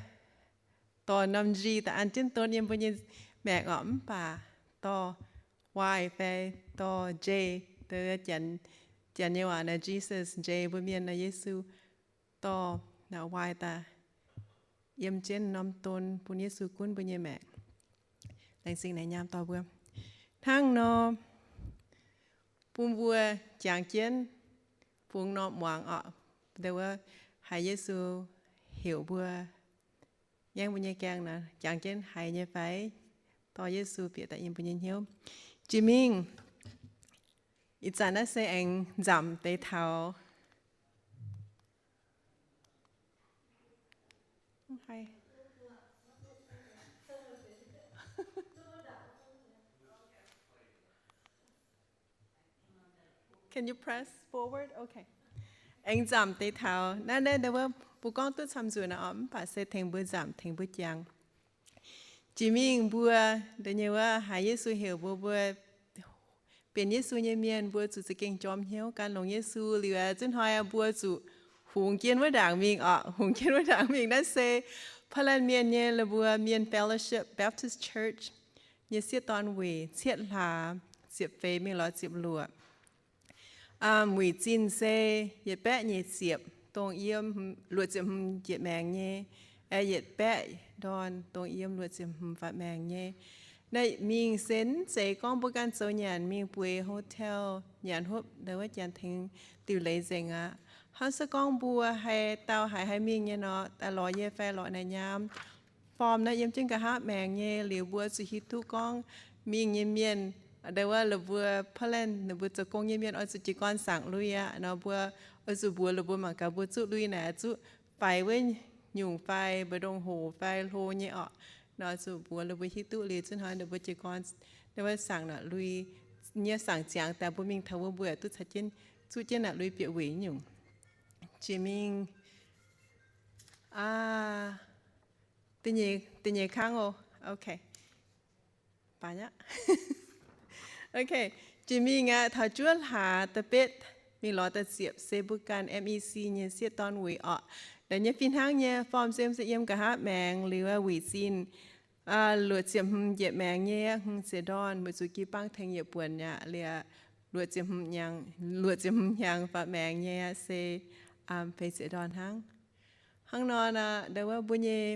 dorh norm G daaih an jienv don yiem mbuo nyei maengc orqc, mv baac dorh Y fai dorh J, dongh Janx nyei waac naaic Jesus, J mbuo mienh naaic Yesu, dorh naaic Y daaih yiem jienv norm don bun Yesu gunv mbuo nyei maengc. Laengz zingh naaiv nyaam dorh mbuo. Hnangv nor, bun mbuo jangx jienv fungx norm muangx orqc, dongh wuov haiz Yesu heuc mbuo ngaengv mbuo nyei gaengh nor, jangx jienv haiz nyei fai? Dorh Yesu bieqc daaih yiem mbuo nyei hnyouv. Jiex mingh, ih zanc naaiv se aengx nzamc deix taux Can you press forward? Okay. Aengx nzamc deix taux naaiv, naaiv, naaiv wuov mbuo gorngv duqv camv nzunc aqv, mv baac se tengx mbuo nzamc, tengx mbuo jangx. Jiex mingh mbuo, da'nyeic wuov haiz Yesu heuc mbuo, mbuo benx Yesu nyei mienh, mbuo zuqc za'gengh jorm hnyouv gan longx Yesu liuz, zuov hnoi mbuo zuqc hungx jienv wuov ndaangc mingh orqc, hungx jienv wuov ndaangc mingh. Naaiv se Portland Mienh nyei, mbuo Mienh Fellowship Baptist Church nyei sieqv dorn weic cietv hlaax ziepc feix mingh lorz ziepc luoqc. Weic zinh se yietc baeqv nyic ziepc dongh yiem luoqc ziepc hmz njiec maengx nyei, yietc baeqv ndorn dongh yiem luoqc ziepc hmz faaux maengx nyei. Naaiv mingh se mv zeiz gorngv mbuo ganh zoux nyanc mingh bueix hotel nyanc hopv ndau wuov janx tengx diuc leiz nzengc aqv. Hnangv se gorngv mbuo haaix dauh haiz haih mingh nyei nor, daaih lorz yie fai lorz naaic nyaam form naaiv yiem jienv nqa'haav maengx nyei liuz mbuo zuqc hiuv duqv gorngv mingh nyei mienh, ndau wuov la'mbuo Portland ninh mbuo zoux gong nyei mienh oix zuqc jiez gorn saangc lui aqv nor, mbuo oix zuqc mbuox la'mbuo mangc gaax mbuo zuqv lui naaic zuqv faix wuov nyungc fai mbu'ndongx hoc fai hlo nyei orqc. Nor zuqc mbuox la'mbuo hiuv duqv liuz zunv hnoi ninh mbuo jiez gorn, ninh mbuo saangc naaic lui, nyei saangc ziangx daaih mbuo mingh taux wuov mbuo yaac duqv caux jienv zuqv jienv naaic lui bieqc wuic nyungc. Jiex mingh, da'nyeic kangv oc. Ok, jiex mingh aqv, taux juov hlaax da'betv mingh lorz da'ziepc se mbuo ganh M E C nyei sieqv dorn wuic orqc. Ndau nyei fih hnangv nyei form se yiem nqa'haav maengx liuz wuic zinh luoqc ziepc hmz yietc maengx nyei hmz ziepc ndorn, weic zuqc jiu-baang tengx yietc buonc aqv. Liuz luoqc ziepc hmz hnyangx faaux maengx nyei se feix ziepc ndorn hnangv. Hnangv nor, ndau wuov mbuo nyei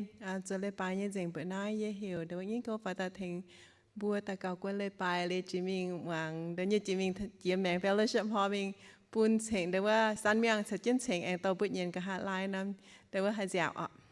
zoux leiz-baaix nyei nzengc mbuoqc naaiv yie heuc ndau wuov Nyingv Gouv faaux daaih tengx mbuo daux gaux guon leiz-baaix liuz jiex mingh muangx ndau nyei jiex mingh jiex maengx fellowship hall mingh bun cengx ndau wuov San Miang caux jienv cengx aengx dorh mbuo nyienx nqa'haav lai norm ndau wuov haih nziaauc orqc.